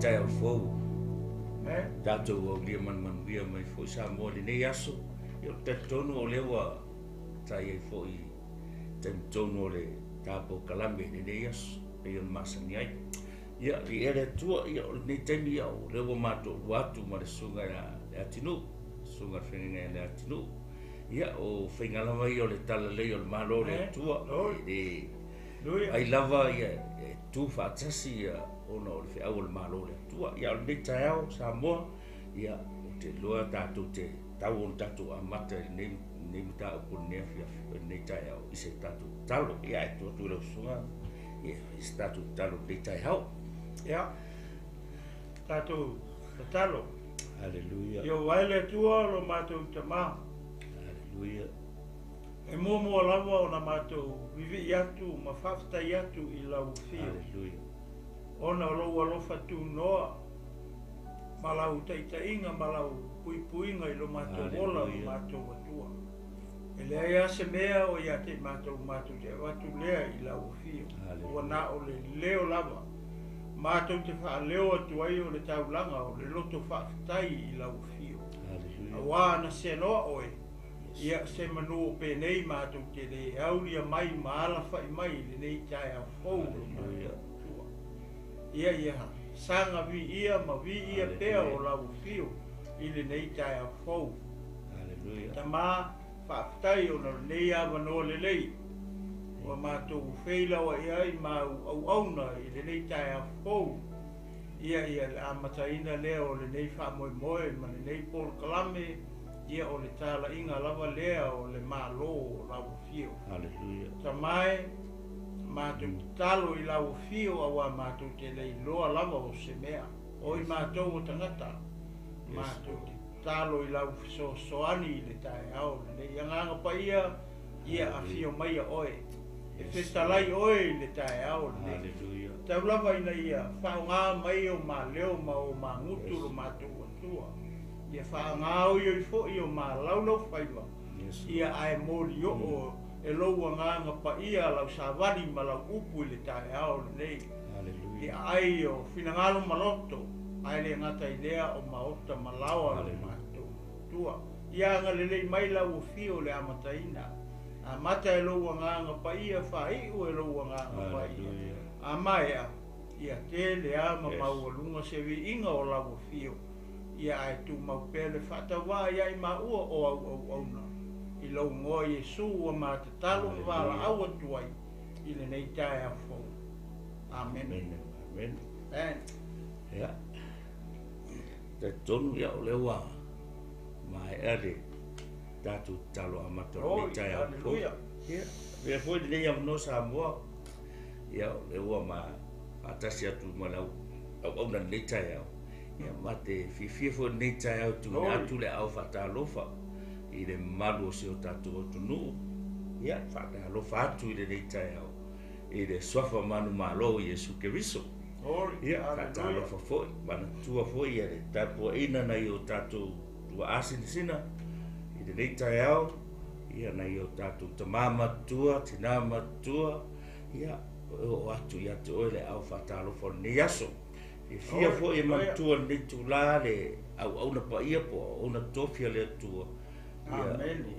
taeao fou. Tatou aulia manumanuia mai foi Samoa i lenei aso. Ia, ou te talitonu o lea ua sa i ai foi i taimi tonu o le ta polokalame i lenei aso pei ona masani ai. Ia, viia le Atua, ia o lenei taimi, ia o lea ua matoalua atu ma le susuga ia Leatinuu, susuga i le feagaiga ia Leatinuu. Ia, o faiga lava ia o le talalelei o le Malo o le Atua, e le ai lava ia e tu faatasi ia ona o le feau o le Malo o le Atua. Ia, o lenei taeao Samoa, ia, ou te iloa tatou te tau ona tatou amata i lenei mataupu i lenei afiafi, i lenei taeao i se tatou tatalo. Ia, ae tuu atu i lau susuga ia i se tatou tatalo i lenei taeao. Ia, tatou tatalo. Haleluia. Ieova e le Atua lo matou Tama. Haleluia. E muamua lava ona matou vivii atu ma faafetai atu i lau afio. Haleluia. Ona o lou alofa tunoa ma lau taitaiga ma lau puipuiga i lo matou ola lo matou Atua. E leai lava se mea o ia te i matou matou te avatu lea i lau afio. Ua na o le leo lava matou te faaleo atu ai o le taulaga o le loto faafetai i lau afio. Auā na seanoa oe, ia se manu o penei matou te le aulia mai ma alafai mai i lenei taeao fou lo matou Atua. Ia ia saga viia ma viia pea o lau afio i lenei taeao fou. Tama, faafetai ona o lenei avanoa lelei ua matou feilauai ai ma au auauna i lenei taeao fou. Ia ia le amataina lea o lenei faamoemoe ma lenei polokalame, ia o le talaiga lava lea o le Malo o lau afio. Tama e, matou tatalo i lau afio auā matou te le iloa lava o se mea. O i matou o tagata, matou te tatalo i lau fesoasoani i le taeao lenei. Agaga Paia, ia afio maia oe, e fetalai oe i le taeao lenei. Tau lava ina ia faaaoga mai o maleo ma o magutu lo matou Atua. Ia faagaoioi foi o malaulau faiva, ia ae molioo e lou Agaga Paia lau savali ma lau upu i le taeao lenei. I aai o finagalo ma loto, ae le gata i lea o maota ma laoa lo matou Atua. Ia agalelei mai lau afio i le amataina. Amata e lou Agaga Paia, faaiu e lou Agaga Paia. A maea, ia tele a ma maualuga se viiga o lau afio, ia ae tumau pea le faatauvaa ia i maua o au auauna. I lou igoa Iesu ua ma tatalo ma valaau atu ai i lenei taeao fou. Amene. Amen. Amen. Ia, talitonu ia o lea ua maea le tatou tatalo amata o lenei taeao fou. Ia, avea foi lenei avanoa Samoa, ia o lea ua ma faatasi atu ma le auauna i lenei taeao. Ia, ma te fiafia foi i lenei taeao e tuuina atu le aao faatalofa i le mamalu o si o tatou atunuu. Ia, faatalofa atu i lenei taeao i le suafa manumalo o Iesu Keriso. Ia, faatalofa foi, manatua foi ia le tapuaiga nai o tatou tuaa sinasina i lenei taeao, ia nai o tatou tama matutua, tina matutua, ia, e oo atu ia te oe le aao faatalofa o lenei aso. Fiafia foi e manatua i lenei itula le auauna paia po o auauna tofi a le Atua, ia,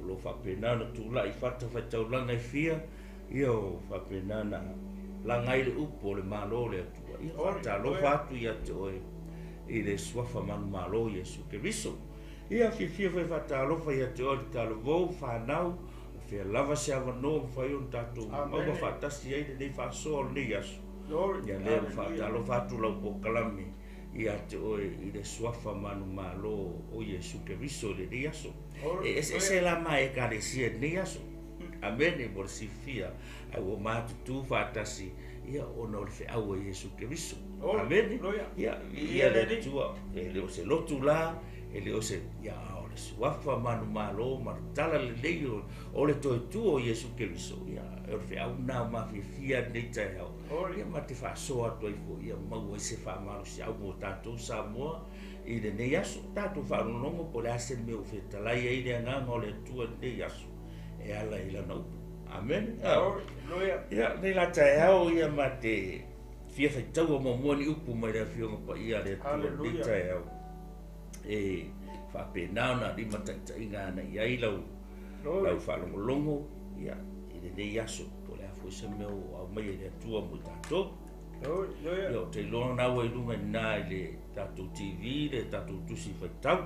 o lo o faapena ona tulai i fatafaitaulaga e fia, ia o faapena ona laga ai le upu o le Malo o le Atua. Ia, faatalofa atu ia te oe i le suafa manumalo Iesu Keriso. Ia, fiafia foi e faatalofa ia te oe le talavou, fanau, o fea lava se avanoa mafai ona tatou maua faatasi ai lenei faasoa o lenei aso. Ia lea ua faatalofa atu lau polokalame ia te oe i le suafa manumalo o Iesu Keriso i lenei aso. E eseese la ma Ekalesia i lenei aso. Amene, mo le silafia, ae ua matutu faatasi ia ona o le feau a Iesu Keriso. Amene. Ia, viia le Atua, e le o se lotu la, e le o se, ia, a o le suafa manumalo ma le tala lelei o le toe tu o Iesu Keriso, ia, o le feau lena ua mafiafia lenei taeao. Ia, ma te faasoa atu ai foi, ia maua ai se faamalosiau mo tatou Samoa i lenei aso. Tatou faalogologo po o le a se mea ua fetalai ai le agaga o le Atua i lenei aso e ala i lana upu. Amene. Ia, lenei la taeao, ia, ma te fia faitaua muamua ni upu mai le Afioga Paia a le Atua i lenei taeao. E faapena ona limataitaiga ana i ai lau lau faalogologo ia i lenei aso, po o le a foi se mea ua aumaia e le Atua mo i tatou. Ia, ou te iloa na ua i luga i ina i le tatou TV le tatou tusi faitau,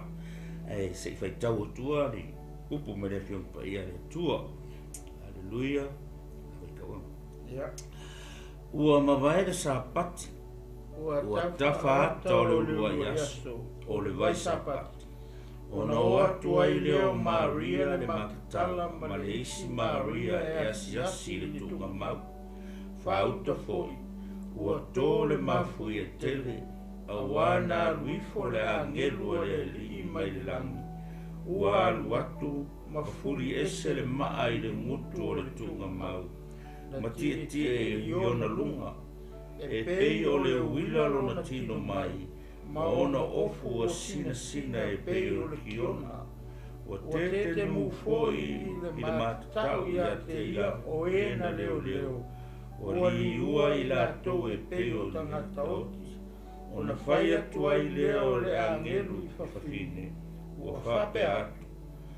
ae se i faitau atua le upu mai le Afioga Paia a le Atua. Aleluia. Ua mavae le Sapati, ua tafa ata o le uluai aso o le vai Sapati, ona o atu ai lea o Maria le Maketala ma le isi Maria e asiasi i le tuugamau. Faauta foi, ua to le mafuie tele, auā na alu ifo le agelu a le Alii mai le lagi, ua alu atu ma fuli ese le maa i le gutu o le tuugamau, ma tietie i ona luga, e pei o le uila lona tino mai, ma ona ofu ua sinasina e pei o le kiona. Ua tetemu foi i le matatau ia te ia o e na leoleo, ua liua i latou e pei o tagata oti. Ona fai atu ai lea o le agelu i fafine, ua faapea atu,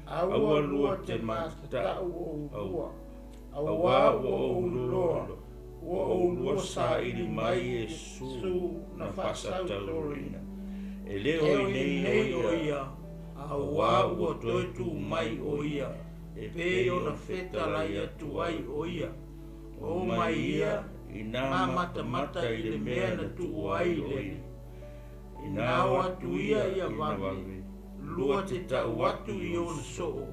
Aua lua te matatau oulua, auā ua ou iloa, ua oulua saili mai Iesu na faasataurina. E le o i nei o ia, auā ua toe tū mai o ia, e pei ona fetalai atu ai o ia. O mai ia, inā matamata i le mea na tuu ai le Inā o atu ia ia vave, lua te tau atu i ona soo,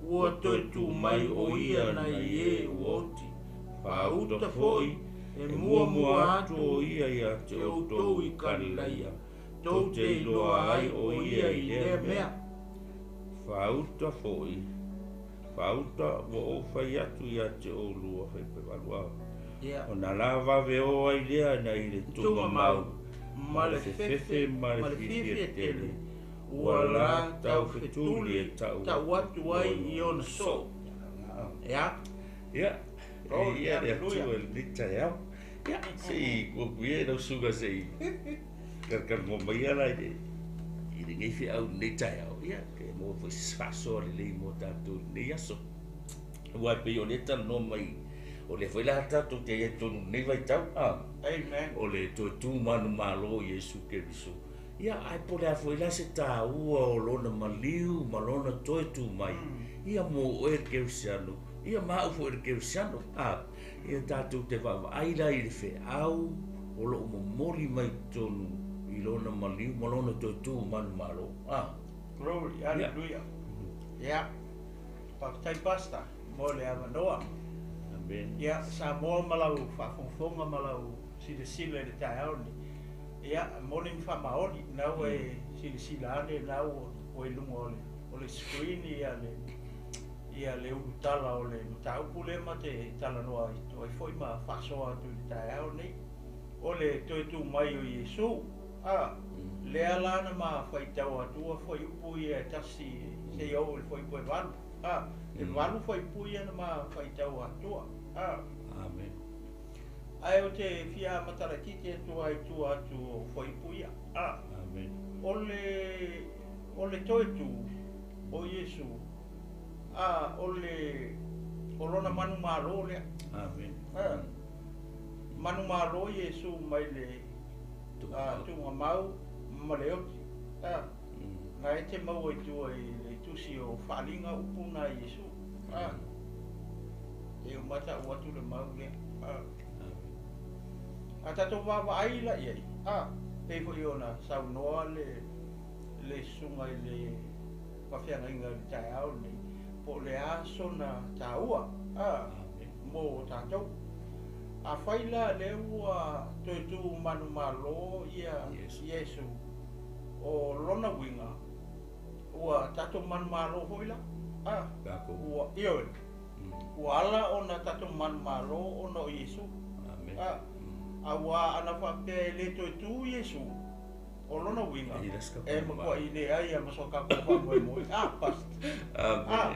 ua toe tū mai o ia nai e ua oti. Faauta foi, e muamua atu o ia ia te outou i Kalilaia, tou te iloa ai o ia i lea mea. Faauta foi, faauta ua ou fai atu ia te oulua, faipevaluao. Ona la vave o ai lea nai le tuugamau ma le fefefe ma le fiafia tele, ua la taufetuli e tau atu ai i ona soo. Ia. Ia, e ia le Atua i lenei taeao. Ia, se i kuakuia e lau susuga se i kalukalu mai la i le i lenei feau i lenei taeao. Ia, ke maua foi se faasoa lelei mo tatou i lenei aso. Aua e pei o lea e talanoa mai, o lea foi la tatou te i ai totonu i lenei vaitau, a, Amen. o le toe tu manumalo o Iesu Keriso. Ia, ae po o le a foi la se taua o lona maliu ma lona toe tu mai, ia mo oe le kerisiano, ia ma au foi le kerisiano, a, ia tatou te vaavaai la i le feau o loo momoli mai totonu i lona maliu ma lona toe tu manumalo, a. Glory, hallelujah. Ia, faafetai Pastor mo le avanoa. Amen. Ia, Samoa ma lau faafogafoga ma lau silasila i le taeao lenei. Ia, moni ma faamaoni, na ua e silasila ane, na ua i luga o le, o le screen ia le, ia le ulutala o le mataupu lea ma te talanoa atu ai foi ma faasoa atu i le taeao lenei. O le toe tu mai o Iesu, a, lea la na ma faitau atua fuaiupu ia e tasi seia oo i le fuaiupu e valu, a, e valu fuaiupu ia na ma faitau atua, a. Amen. Ae ou te fia amata laitiiti atu lava i tua atu o fuaiupu ia, a. Amen. O le, o le toe tu o Iesu, a, o le, o lona manumalo lea. Amen. A, manumalo Iesu mai le tuugamau ma le oti. A, na e te maua i tua i le tusi o Faaaliga upu na Iesu. A, e uma tau atu le mau lea. A, a tatou vaavaai la i ai, a, pei foi ona saunoa le, le susuga i le faafeagaiga i le taeao lenei, po o le a sona taua, a, mo tatou. Afai la lea ua toe tu manumalo ia Iesu, o lona uiga, ua tatou manumalo foi la, a, ua, ioe, ua ala ona tatou manumalo ona o Iesu. A, auā ana faapea e le toe tu Iesu, o lona uiga, e matuai leai lava ma so tatou faamoemoe. A, Pastor. A,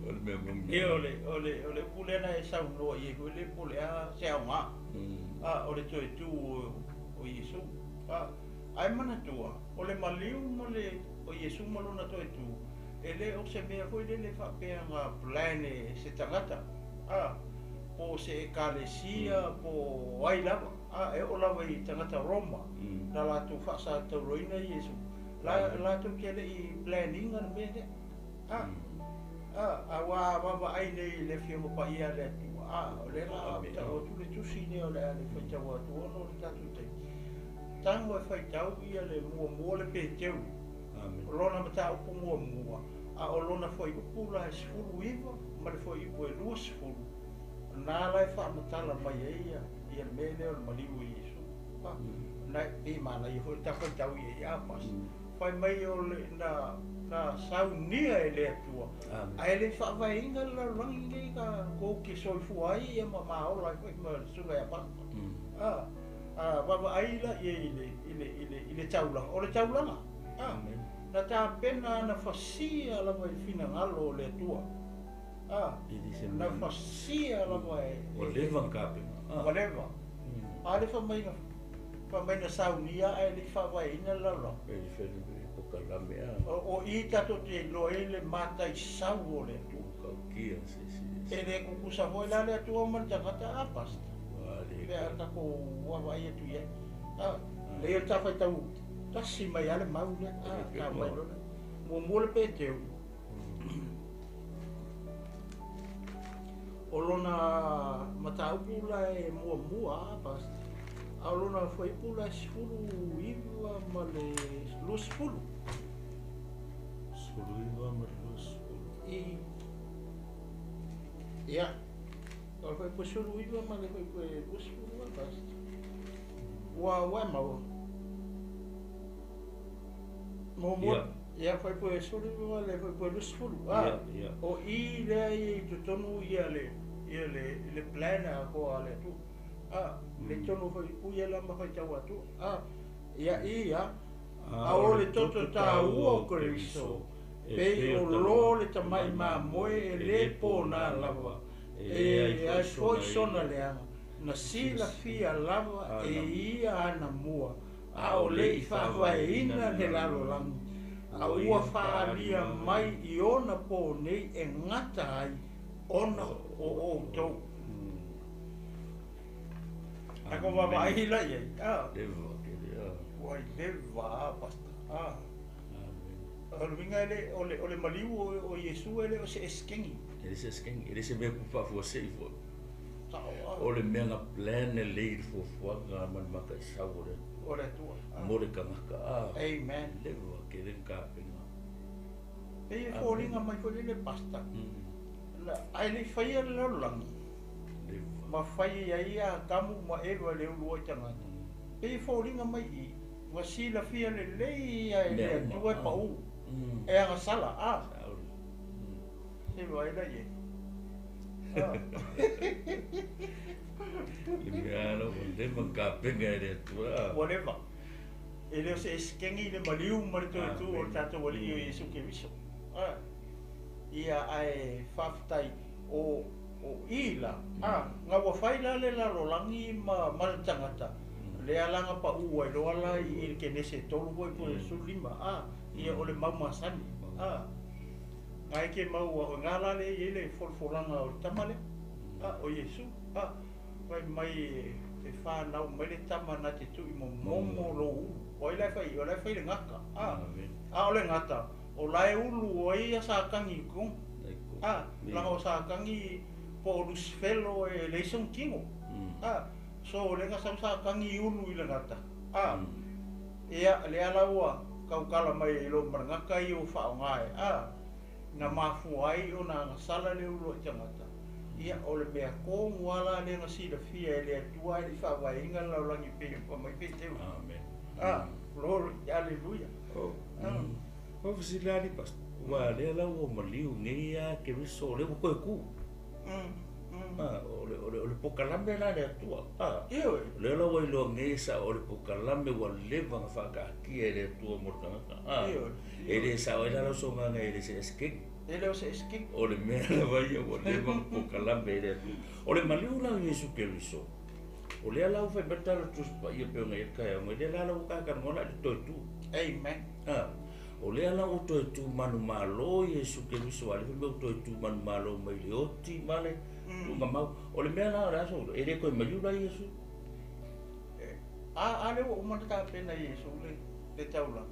o le mea moni. Ia, o le, o le, o le upu lea na e saunoa i ai foi lea po o le a se aoga. A, o le toe tu o Iesu. A, ae manatua, o le maliu ma le o Iesu ma lona toe tu, e le o se mea foi lele faapea na plan e se tagata. A, po o se ekalesia, po o ai lava. A, e oo lava i tagata Roma, na latou faasatauraina Iesu. Latou te le i plan ina le mea lea. A, a, aua a vaavaai nei i le Afioga Paia a le Atua, a, o lea la a tau atu le tusi lea o le a le faitau atu ona o le tatou taimi. Tago e faitau ia le muamua le Peteru. O lona mataupu muamua, a o lona fuaiupu la e 19 ma le fuaiupu e 20, na la e faamatala mai ai ia le mea lea o le maliu o Iesu. Na e manaia foi le ta faitau i ai a pas. Fai mai o le na saunia e le Atua. Ae le faavaeina le lalolagi nei ka kou ke soifua ai ia ma maola ai foi ma le susuga ia Pasta. A vaavaai la ia i le taulaga. O le taulaga. Na tapena na fasia lava i le finagalo o le Atua. Na fasia lava e ua leva kapena. Ua leva. A le fai mai na saunia ae le i faavaeina le lalolagi. E fele pokalame a. O i tatou te iloa ai le mataisau o le Atua. Kaukia se se. E le kukusa foi la le Atua ma le tagata a pasta. Pe a tatou vaavaai atu i ai. Le o le tafaitau tasi mai lava le mau lea. Ta mai loa. Muamua le Peteru. O lona mataupu la e muamua a pasta. A o lona fuaiupu la e 19 ma le 20. 19 ma le 20. I ia. O le fuaiupu 19 ma le fuaiupu e 20 a pasta. Ua maua. Muamua. Ia fuaiupu e 19 ma le fuaiupu e 20. Ia. O i lea i totonu ia le plan a ko a le Atua. Le tonu fuaiupu ia la ma faitau atu. Ia ia. A o le toto taua o Keriso, pei o lo le tamai mamoe e le pona lava, e ai foi sona leaga, na silafia lava e ia ana mua, a o le i faavaeina le lalolagi, a ua faalia mai i ona po nei e gata ai ona o outou. A ko vaavaai la i ai. Leva kele a. Ua leva a pasta. O le uiga e o le maliu o Iesu e le o se eskegi. E le se eskegi, e le se mea pupa fuasei foi. O le mea na plan e lei le fuafuaga ma le mataisau o le Atua. O le Atua. Mo le tagata a. Amen. Leva kele kapena. Pei e foliga mai foi lele pasta. Ae le i faia le lalolagi. Leva. Ma fai ai Atamu ma Eva le uluai tagata. Pei e foliga mai i ua silafia lelei ia e le Atua e pau. E agasala a. Se vaai la i ai. Le mea la ua leva kapenga e le Atua. Ua leva. E le o se esekegi le maliu ma le toe tu o le tatou Alii o Iesu Keriso. Ia ae faafetai o i la. Na ua fai la le lalolagi ma le tagata. Le alaga pau ai loa la i le Kenese 3 foi po o le 15. Ia o le mau masani. Ngai ke maua o ngā la le i le folafolaga o le tama lea. O Iesu. Fai mai e whānau mai le tama na te tui momomo lo ulu. O ai la e fai, o la e fai le gata. A o le gata, o la e ulu o ai ia sa kangi i kong. Langa o sa kangi po o Lucifero e leai sona tino. So le ga sau sa kangi ulu i le gata. Ia le ala ua kaukala mai i lo marangaka i o whaonga e. Na mafua ai o na agasala le ulu i tagata. Ia o le mea komu ala le nga silafia e le Atua e le faavaeina le lalolagi pei ona mai Peteru. Amen. Glory, hallelujah. O fesili ali pastor. Ua lea la ua maliu nei a Keriso o lea ua toe ku. O le pokalame la le Atua. Ioe. O lea la ua iloa nei sa o le pokalame ua leva na whaakaakia e le Atua mo le tagata. Ioe. E le sao e la lau songaga e le se eskegi. E le o se eskegi. O le mea lava ia ua leva na pokalame e le Atua. O le maliu la o Iesu Keriso. O lea la ua fai mai le Tala o le Tusi Paia pei ona i ai le taeao nei, lea la ua talatalanoa la i le toe tu. Amen. O lea la ua toe tu manumalo Iesu Keriso, a o lea foi ua toe tu manumalo mai le oti ma le tuugamau. O le mea la o le a sou, e le toe maliu la Iesu? A lea ua uma ona tapena e Iesu le taulaga.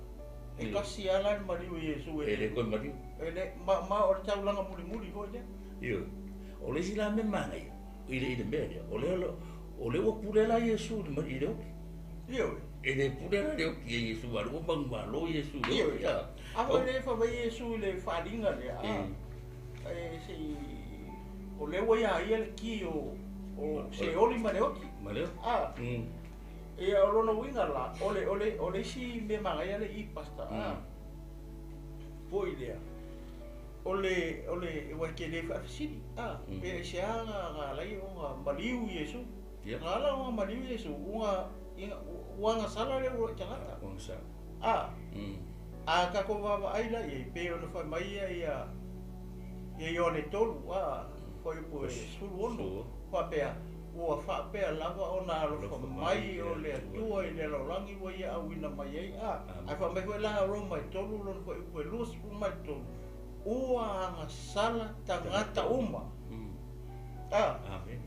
E tasi lava la le maliu e Iesu e le toe maliu. E le, ma o le taulaga mulimuli foi lea. Ioe. O le isi la mea manaia i le mea lea, o lea ua pule la Iesu i le oti. Ioe. E le pule la le oti e Iesu, a ua manumalo Iesu i le oti. A foi le fai mai Iesu i le faaaliga lea, e se i, o lea ua ia ia le ki o Seoli ma le oti. Ma le oti. Ia, o lona uiga la, o le isi mea manaia le i pasta, foi lea, o le, ua e tele faafesili, pe aisea na alai ona maliu Iesu. Na ala ona maliu Iesu, ua agasala le uluai tagata. A tatou vaavaai la i ai, pe ona fai mai ia Ioane 3, fuaiupu e 16, faapea, ua faapea lava ona alofa mai o le Atua i le lalolagi ua ia auina mai ai. Ae fai mai foi la Roma e 3, lona fuaiupu e 23, ua agasala tagata uma. Amen.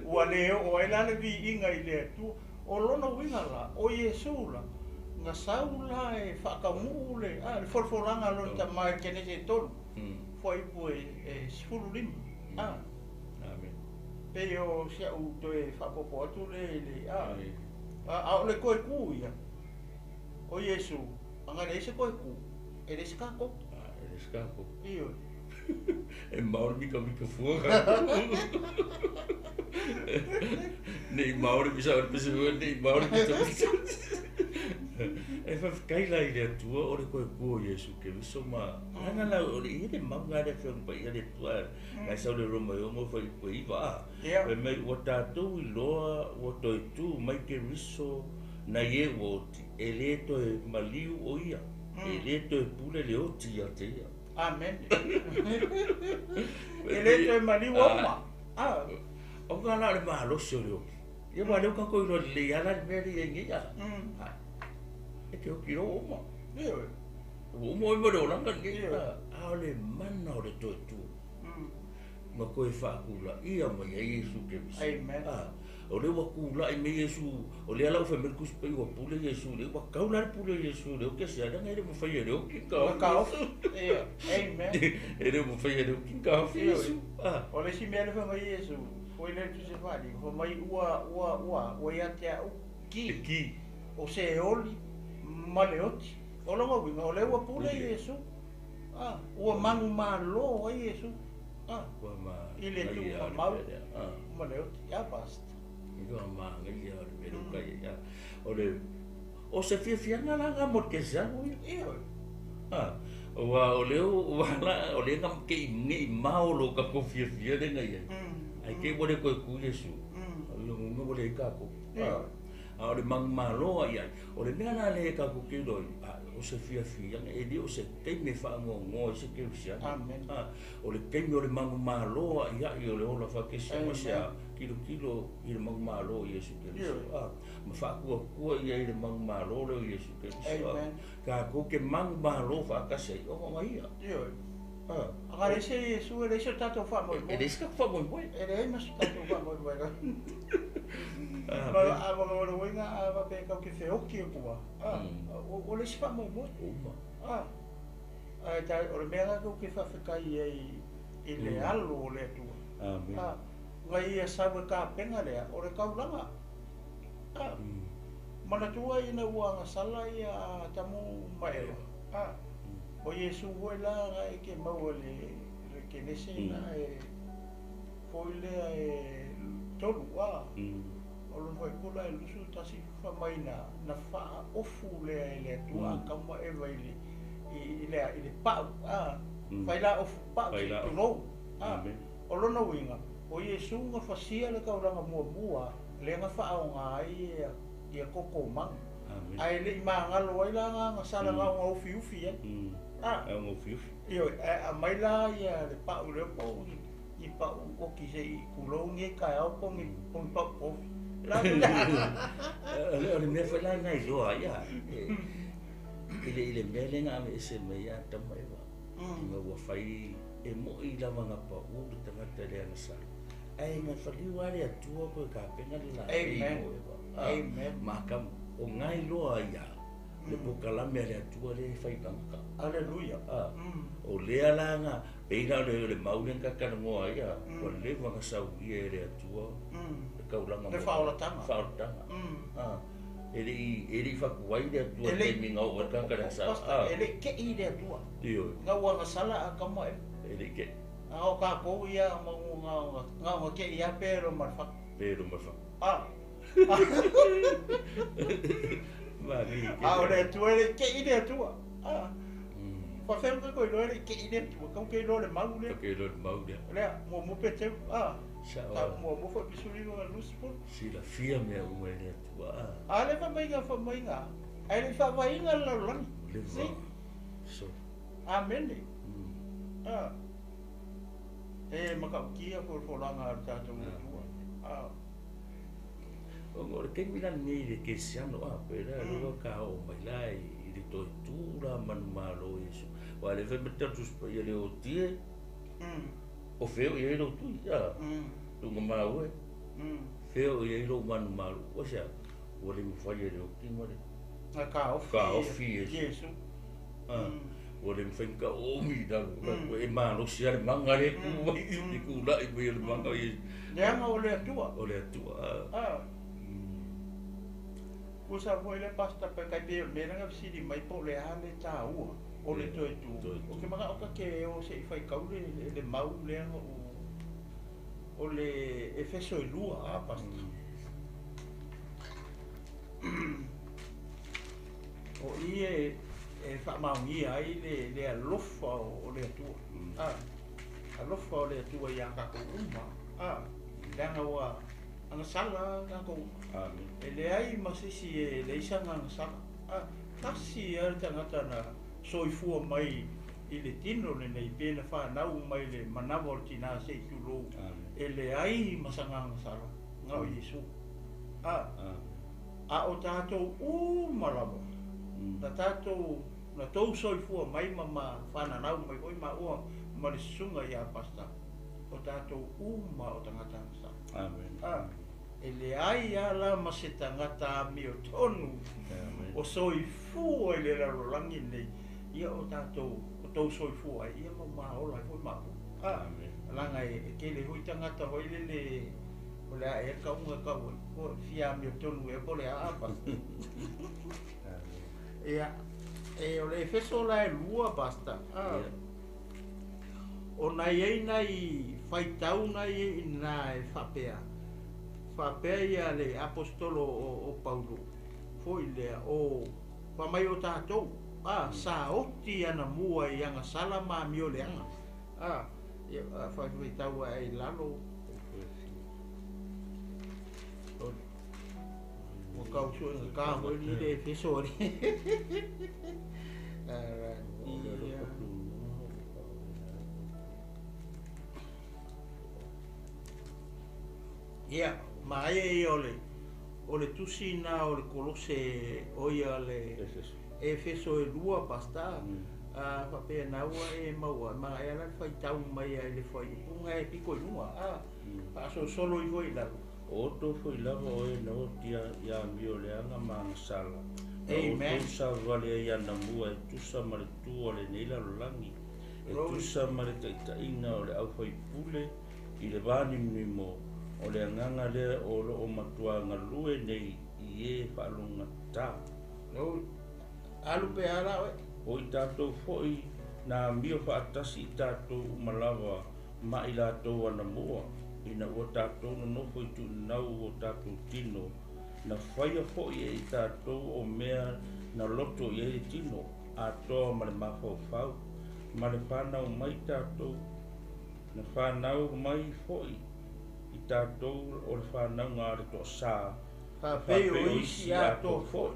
Ua le oo ai la le viiga i le Atua. O lona uiga la, o Iesu la, na sau la e faataunuu le folafolaga a lona tama i le Kenese e 3, fuaiupu e 15. Amen. Pe o si au toe faapopo atu le i le a o le toe ku ia o Iesu, aga leai se toe ku, e leai se tatou. E leai se tatou. Ioe. E maori mika mika fua. Nei maori misa o le pese fua, nei maori misa misa. E faafetai la i le Atua o le toe ku o Iesu Keriso ma lana la o le ia le mau nga le afioga paia le Atua nai sau le Roma e 6 fuaiupu e 9 Fai mai ua tatou iloa ua toe tu mai Keriso nai e ua oti, e le toe maliu o ia, e le toe pule le oti ia te ia. Amen. E le toe maliu uma. O ka la o le malosi o le oti. Ia ua leu tatou iloa lelei lava la le mea lea i ai nei. E te oti loa ua uma. Ioe. Ua uma oe ma le olaga lenei. A o le mana o le toe tu. Ma toe faatulaia mai ai Iesu Keriso. Amen. O lea ua tulai mai Iesu, o lea la ua fai mai le Tusi Paia ua pule Iesu, lea ua tau la le pule o Iesu, lea ua kesi a leaga e le mafai e le oti na taofi. Amen. E le mafai e le oti na taofi Iesu. O le isi mea le fai mai Iesu, foi lea le Tusi Faali, fai mai ua ia te au ki. Ki. O Seoli ma le oti. O lona uiga, o lea ua pule Iesu. Ua manumalo ai Iesu. I le tuugamau ma le oti. Ia basta. Ua manaia o le mea lea ua ia. O le o se fiafiaga la nga mo le kerisiano ia. Ioe. Ua o lea ua la o lea nga ke i nei mao lo ka ko fiafia le nga ia. Ai ke ua le koe ku Iesu. O le ngunga ua le ka ko. A o le manumalo ai ai. O le mea la le ka ku ke loi. O se fiafiaga e le o se taimi e faanoanoa i se kerisiano. Amen. O le taimi o le manumalo ai ai o le ola faakesiano se a kilokilo i le manumalo o Iesu Keriso. Ma faakuakua ia i le manumalo lea o Iesu Keriso. Amen. Tatou ke manumalo faatasi ai ona ia. Ioe. Aga leai se Iesu e leai se tatou faamoemoe. E leai se tatou faamoemoe. E leai ma se tatou faamoemoe. Ma a ma le uiga a faapea tatou te feoti atu lava. O le isi faamoemoe. Uma. Ae o le mea la tatou te faafetai ai i le alo o le Atua. Amen. Na ia sau e tapena lea o le taulaga. Manatua ina ua agasala ia Atamu ma Eva. O Iesu foi la na e ke maua le Kenese na e foi lea e 3. O lona fuaiupu la e 21 fai mai na faaofu lea e le Atua Atamu ma Eva i le pau. Fai la ofu pau se tulou. O lona uiga, o Iesu na fasia le taulaga muamua lea na faaaoga ai ia kokomaga. Ae le i magalo ai la na agasala na ona ufiufi ai. Ona ufiufi. Ioe, ae aumai la ia le pau lea po o Ni pa'u oki se'i tulou lenei taeao po o ni pa'u kofi. O le mea foi la na iloa ai i le mea lea na aveese mai ia Atama ma Eva, ina ua fai e mo'i lava na pa'u le tagata i le agasala, ae na faliu lava le Atua toe tapena le laei mo Eva ma Atamu. O na iloa ai lava le polokalame a le Atua lea e fai i tagata. Aleluia. O lea la na pei la o le mau lea na ta talanoa ai, ua leva na saulia e le Atua le taulaga le faaolataga. Faaolataga. E le i fatuai le Atua i le taimi na oo ai le tagata i le agasala. E le i te'i le Atua. Ioe. Ina ua agasala Atamu ma Eva. E le i te'i. A o tatou ia na ona te'i lava pe loa ma le fatu. Pe loa ma le fatu. A o le Atua e le i te'i le Atua. Faafefea ona tatou iloa e le i te'i le Atua, tatou te iloa i le mau lea. Tatou te iloa i le mau lea. Lea, muamua Peteru, ta muamua foi Episuli lona 20. Silafia mea uma e le Atua. A lea fai mai ga, ae le i faavaeina le lalolagi. Leva. So. Amene. E matautia folafolaga a le tatou Atua. Ona o le taimi la lenei i le kerisiano pe la lea ua ta oo mai la i le toe tu la manumalo o Iesu. Aua o lea fai mai le tatou Tusi Paia le otie, o fea o i ai lou tui, tuuga mau e, fea o i ai lou manumalo. Ua se a, ua le mafai e le oti ma le Na taofi Iesu. Ua le mafai ona taoomi i lalo, e malosi lava le maga lea e tu mai, e tulai mai o le maga o Iesu. Leaga o le Atua. O le Atua. Tusa foi le pastor pe kai pei o le mea lea na fesili mai po o le a le taua o le toe tu. Ou te manao ta te o se i faitau le mau lea na ou o le Efeso e 2 a pastor. O i e faamaonia ai le alofa o le Atua. Alofa o le Atua iā tatou uma. Leaga ua agasala tatou. E leai ma se isi e leai sana agasala. Tasi lava le tagata na soifua mai i le tino lenei pe na fanau mai le manava o le tinā se i tulou e leai ma sana agasala na o Iesu. A o tatou uma lava na tatou na tou soifua mai ma fananau mai foi maua ma le susuga ia pastor o tatou uma o tagata agasala. Amen. E leai lava la ma se tagata amiotonu o soifua i le lalolagi lenei, ia o tatou o tou soifua ai, ia ma maola ai foi maua. Leaga e tele foi tagata foi lele o le a ea le tauga e tau ai, po o fia amiotonu ea po o le a pastor. Ia, e o le Efeso la e 2 pastor. O nai ai nai faitau nai ai i ina e faapea, faapea ia le aposetolo o Paulo foi lea, o fai mai o tatou, sa oti anamua i agasala ma amioleaga. Ia, faitau ae i lalo. Ua tau suega ta foi ni le Efeso ali. Ia, ma aia ia o le tusi na o le Kolose o ia le Efeso e 2 pastor. Faapea na ua e maua, ma aia la le faitau mai ai le fuaiupu e piko i luga. Faasolosolo ifo i lalo. O outou foi lava o e na oti ia amioleaga ma agasala. Amen. O outou savavali ai anamua e tusa ma le tu o lenei lalolagi. E tusa ma le taitaiga o le aufaipule i le vanimonimo o le agaga lea o loo matua galue nei i e faalogata. Alu pe ala oe. O i tatou foi na amio faatasi i tatou uma lava ma i latou anamua, ina ua tatou nonofo i tuuinau o tatou tino, na faia foi e i tatou o mea na loto i ai le tino, atoa ma le mafaufau, ma le whanau mai tatou, na whanau mai foi i tatou o le whanau ngā le toa sa. Faapei o isi atoa foi.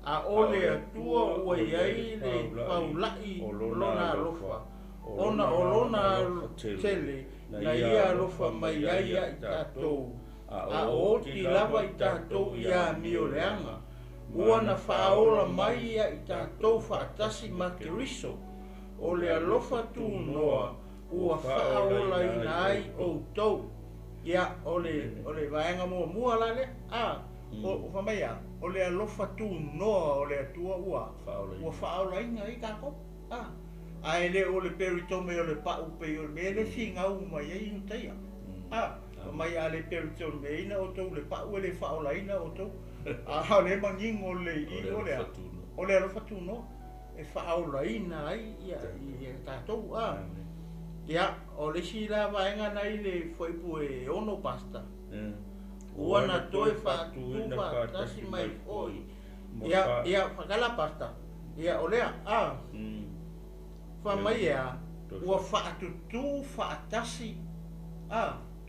A o le Atua ua i ai le faulai o lona alofa. Ona o lona tele na ia alofa mai ai ia i tatou, a o oti lava i tatou i amioleaga, ua na faaola mai ia i tatou faatasi ma Keriso, o le alofa tunoa ua faaolaina ai outou. Ia, o le vaega muamua la lea, o fai mai a, o le alofa tunoa o le Atua ua faaolaina ai tatou. Ae le o le peritome o le pau pei o le mea le finau mai ai Iutaia. Fai mai a le peritome ina outou le pau e le faaolaina outou. A o le manino le i o le o le alofa tunoa e faaolaina ai ia tatou. Ia, o le isi la vaega nai le fuaiupu e 6 pasta. Ua na toe faatuina faatasi mai foi. Ia, whakala pasta. Ia, o lea, Fai mai ea, ua faatutu faatasi,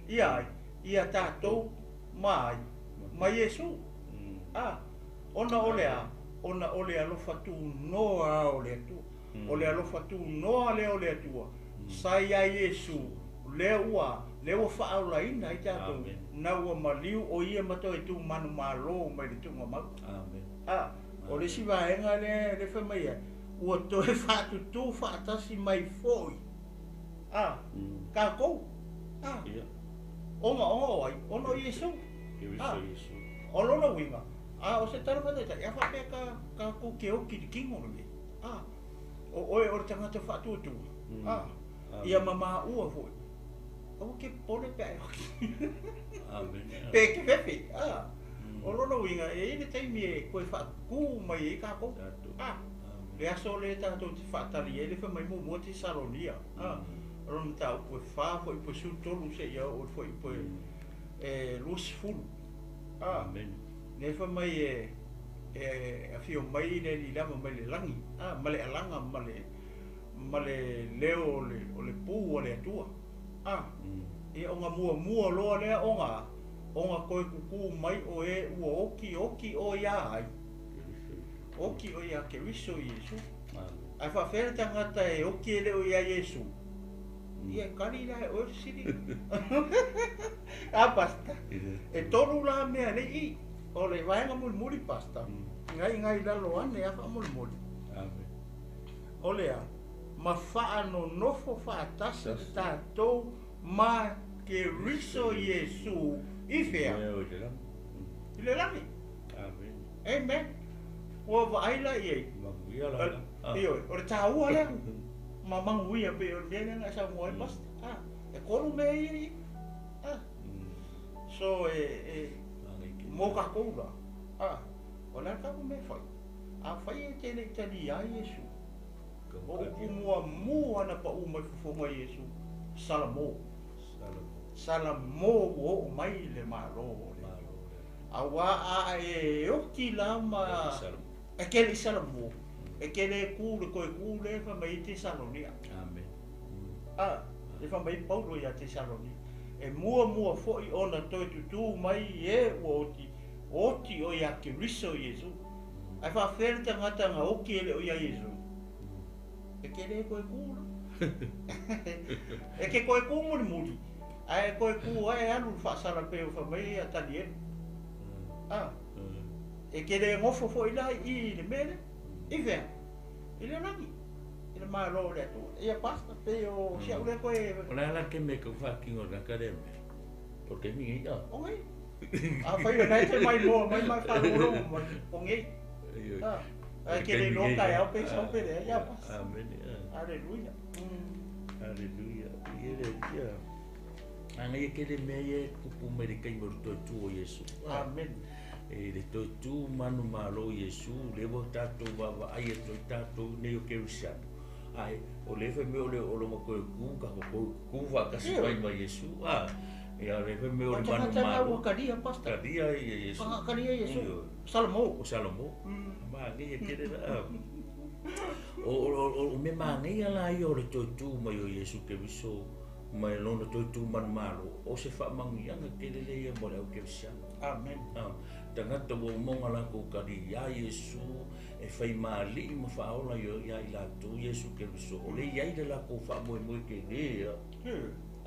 ia ai, ia tatou mai, ma Iesu. Ona o lea, ona o le alofa tunoa o le Atua. O le alofa tunoa lea o le Atua. Sa ia Iesu, lea ua faaolaina ai tatou. Na ua maliu o ia ma toe tu manu malo mai le tuugamau. O le isi vaega lea le fai mai ai, ua toe faatutu faatasi mai foi. Tatou. Ona o ai, ona o Iesu. O lona uiga, o se tala faataitai, a faapea tatou te oki i le tino lenei. O oe o le tagata faatuatua. Ia mamaua foi. Aua ke popole pe a e oki. Pe ke fefe. O lona uiga, e i le taimi e koe faatutu mai ai tatou. Le aso le tatou te faatali ai le fai mai muamua Tesalonia. O lona mataupu e 4 fuaiupu e 13 seia oo i le fuaiupu e 20. Le fai mai e afio mai le alii lava mai le lagi, ma le alaga ma le leo o le pu o le Atua. Ia ona muamua loa lea ona toe tutu mai o e ua oki oki o ia ai. Oki o ia Keriso Iesu. Ae faafefea le tagata e oki e le o ia Iesu. Ia e kali la e oe fesili. Pasta. E tolu la mea nei i. O le vaega mulimuli pasta. Ngai ngai lalo ane a faamolemole. O lea, ma faanonofo faatasi tatou ma Keriso Iesu i fea? I le lagi. Amen. Ua vaai la i ai. Ioe, o le taua lea. Ma manuia pe o le mea lea na e saunoa ai pasta. E tolu mea ia i. So e mo tatou la. O le a tatou mea fai. A fai e te le i talia ai Iesu. O upu muamua na pau mai fofoga Iesu, Salamo. Salamo ua oo mai le malo o le Atua. Auā a e oki la ma e ke le i Salamo. E ke le ku le koe ku le fai mai i Tesalonia. Le fai mai Paulo ia Tesalonia. E muamua foi ona toe tutu mai e ua oti, oti o ia Keriso Iesu. Ae faafefea le tagata na oki e le o ia Iesu. E ke le koe ku la. E ke koe ku mulimuli. Ae koe ku ae alu le faasala pe o fai mai ia Tanielu. E ke le gofo foi la i le mea lea. I fea? I le lagi. I le malo o le Atua. Ia pasta pe o si au le koe. O le ala ke me kau whākingo na ka rea mea. O te mingi ia. O ngei. A whai o nai te mai moa mai mai whārongolongo mai. O ngei. Ai ke le loa kai au pe sau pe lea. Ia pasta. Amen. Aleluia. Aleluia. Ia le ia. Anga ia ke le mea ia kupu mai le kaima o le toe tu o Iesu. Amen. E le toe tu manu malo Iesu, le ua tātou vaavaai atu ai tātou nei o Kerisiano. Ai, o le fai mea o le o longa koe ku, ka ko ku faatasi mai ma Iesu. Ia le fai mea o le manu malo. Ua kalia pasta. Kalia ia Iesu. Kalia Iesu. Salamo. O Salamo. Ma ngai e kere la. O me mangai la ia o le toe tu mai o Iesu Keriso. Mai lona toe tu manu malo. O se faamanuiaga tele le ia mo le au Kerisiano. Amen. Tagata ua umaga lakou kali iā Iesu. E faimāliʻi ma faaola iā i latou Iesu Keriso, o lea i ai le lakou faamoemoe kelē a.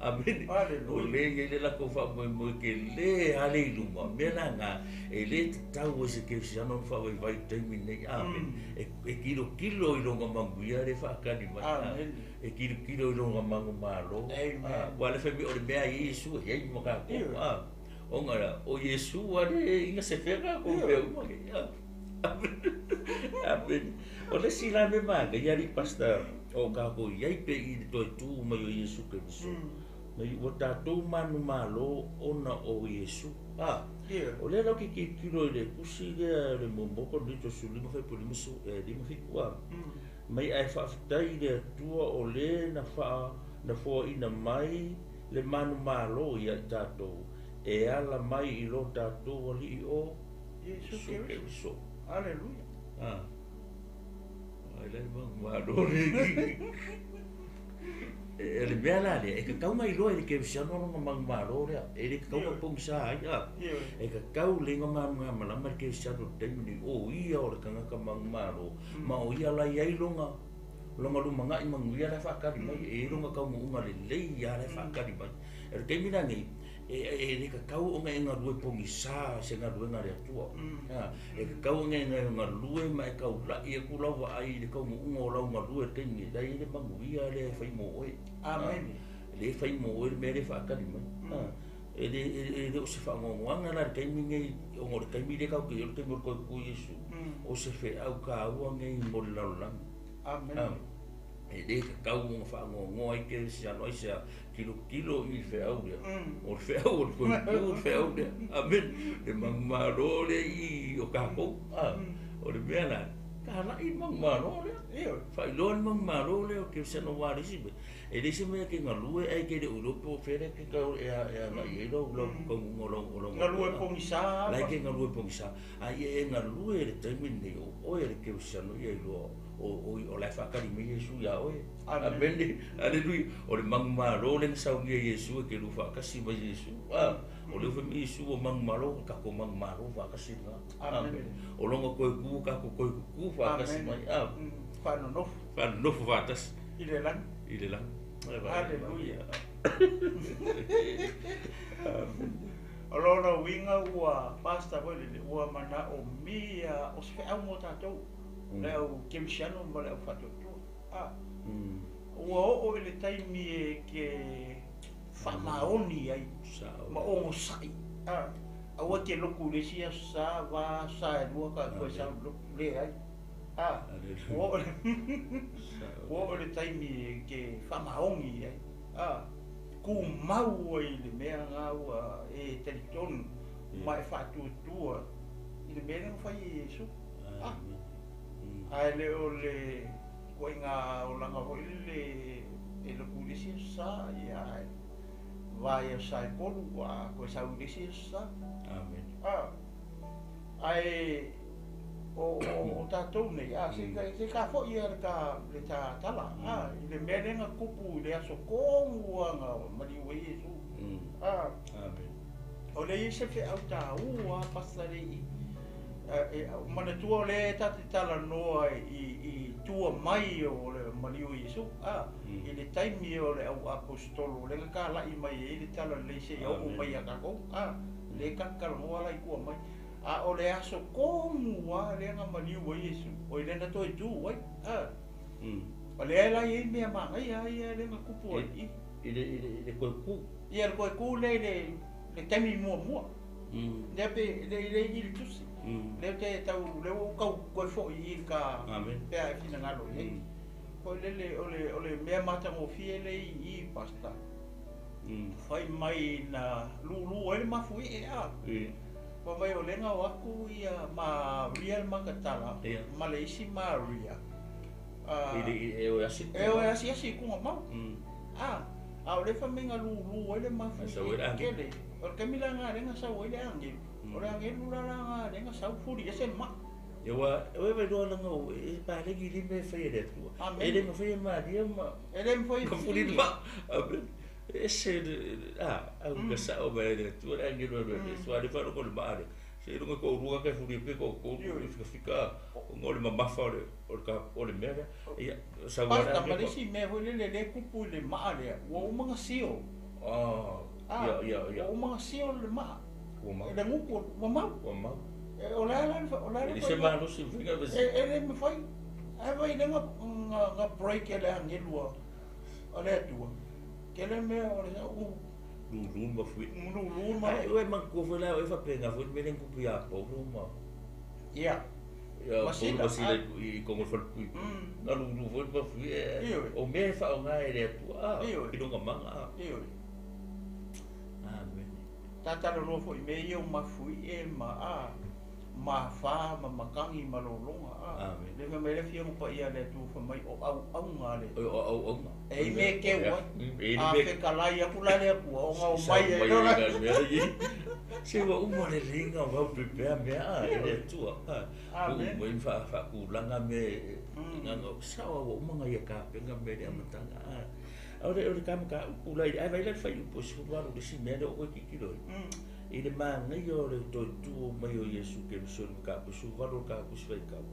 Amene. O lea i ai le lakou faamoemoe kelē a lea i luma. Mea la lena, e lē tatau ai se kerisiano ona faavaivai i le taimi lenei. Amene. E kilokilo i lona manuia lea e faatali mai. E kilokilo i lona manumalo. Aua o lea fai mai o le mea a Iesu e i ai ma tatou. Ona o Iesu lava lea e gasefea tatou i mea uma nei. Amene. O le isi la mea manaia alii pastor o tatou i ai pe i le toe tu mai o Iesu Keriso. Mai ua tatou manumalo ona o Iesu. A, o lea la ou te tilotilo i le tusi lea o le muamua Korinito 15 fuaiupu 57 a. Mai ae faafetai i le Atua o le na faa na foaina mai le manumalo ia i tatou e ala mai i lo tatou Alii o Iesu Keriso. Aleluia. Ah. Ai lai manumalo le. E le mea la lea, e tatau ona iloa e le kerisiano lona manumalo lea. E le tatau ona pogisa ai. A. E tatau lelei ona malamalama le kerisiano i le taimi lenei, o ia o le tagata manumalo, ma o ia la e i ai lona lona lumanai manuia la e faatali mai, e i ai lona taunuuga lelei lava la e faatali mai. O le taimi lenei, e le tatau ona e galue pogisa se galuega a le Atua. E tatau ona e galue ma e taulai atu lau vaai i le taunuuga o lau galue i le taimi nei, la e i ai le manuia lea e fai mo oe. Amene. Lea e fai mo oe le mea lea e faatali mai. E le o se faanoanoaga la i le taimi nei, ona o le taimi lea tatou te i ai o le taimi o le toe tu o Iesu, o se feau taua nei mo le lalolagi. Amene. E le tatau ona faanoanoa ai kerisiano aisea Tilotilo i le feau lea. O le feau o le toetu le feau lea. Amene. Le manumalo lea i o tatou. O le mea la, talai le manumalo lea. Ioe. Faailoa le manumalo lea o kerisiano aua o le isi mea, e leai se mea e te galue ae e te le o iloa po o fea lea e te tau e agai ai lau taunuuga o lau galuega. Galue pogisa. La e te galue pogisa. A ia e galue i le taimi lenei, o oe le kerisiano ia iloa o la e faatali mai Iesu iā oe. Amene. Aleluia. O le manumalo lea na saunia e Iesu e te lua faatasi ma Iesu. A, o lea ua fai mai Iesu ua manumalo, ua tatou manumalo faatasi lena. Amene. O lona toe tu, tatou toe tutu faatasi mai. A. Faanonofo. Faanonofo faatasi. I le lagi. I le lagi. Aleluia. O lona uiga ua pastor foi lele, ua manaomia o se feau mo tatou, le au kerisiano ma le au faatuatua. A, ua oo i le taimi e ke faamaoni ai ma ogosaʻi. A, aua e te lotu i le isi aso sa, va aso sa e lua ka toe sau i le lotu, leai. A, ua oo ua oo i le taimi e ke faamaoni ai. A, tumau ai i le mea na ua e talitonu ma e faatuatua i le mea lea na fai e Iesu. A, ae le o le ituaiga olaga foi lele e lotu i le isi aso sa, ia ae va i aso sa e tolu, a toe sau i le isi aso sa. Amen. A, ae o, o, o tatou nei, a, se, se ka foi ia le ta, le ta tala, a, i le mea lea na tupu i le aso tonu lava na maliu ai Iesu. A, Amen. o lea i ai se feau taua a pastor lea i, manatua o lea ta te talanoa i tua mai o le maliu o Iesu, a, i le taimi o le au aposetolo lea na talai mai ai le talalelei seia oo mai ia tatou, a, lea ta te talanoa la i tua mai. A o le aso tonu lava lea na maliu ai Iesu, o i lea na toe tu ai, a. O lea la e i ai mea manaia ia lea na tupu ai i. I le toe tu. Ia le toe tu lea i le taimi muamua. Lea pe le i le i le tusi. Lea te tau lea ua ou tau toe foi i le ka pea e finagalo i ai. Foi lele o le o le mea matagofie lea i i pastor. Fai mai na lulu ai le mafuie a. Fai mai o lea na o atu ia Maria le Magatala ma le isi Maria. E o e asi. E o e asiasi i tugamau. A, a o lea fai mai na lulu ai le mafuie tele. O le taimi la lena lea na sau ai le agelu. O le agelu la lena lea na sau fuli ese le mai. Ia ua e vai loa lana e palagi le mea e fai e le Atua. Amene. E le mafai e Maria ma E le mafai e ma fuli le mai. Amene. E ese le a au ka sao mai e le Atua le agelu e alu e ese. Ua le faalogo le maa lea. Seiloga e toalua tagata e fulia pe toatolu e fikafika ona o le mamafa o le o le o le mea lea. Ia, sau lava Pasta ma le isi mea foi lele lea e tupu i le maa lea, ua uma ona seal. Ah, ia, ia, ia. Ua uma ona seal le maa. Ua mau. Le gutu ua mau. Ua mau. O le a la o le a le E leai se malosi e mafai ona E le mafai. Ae vaai lea na break e le agelu a le Atua. Tele mea o le lulu ma fui. Lulu ma. Ai ue manatua foi la oe faapena foi le mea lea na tupu ia Paulo ma. Ia. Ia Paulo ma Sila i totonu o le falepui. Na lulu foi ma fui. O mea e faaaoga e le Atua i lona mana. Ioe. Amene. Ta talanoa foi i mea ia o mafuie ma a. Ma fa ma matagi ma lologa a. Amene. Le fai mai le Afioga Paia a le Atua fai mai o auauna a le. O auauna. E i ai mea e keu ai. A fetalai atu la le Atua ona omai ai loa la. Se ua uma le leiga o vau pepea mea a e le Atua. Amene. Ua uma faatulaga mea e sao ua uma ona ia tapena mea i le amataga a. O le ta mataupu la, ae vaai la i le fuaiupu e 18 i le isi mea lea ua ou toe tilotilo ai. I le manaia o le toe tu mai o Iesu Keriso i le mataupu 18 o le ta Tusi Faitau,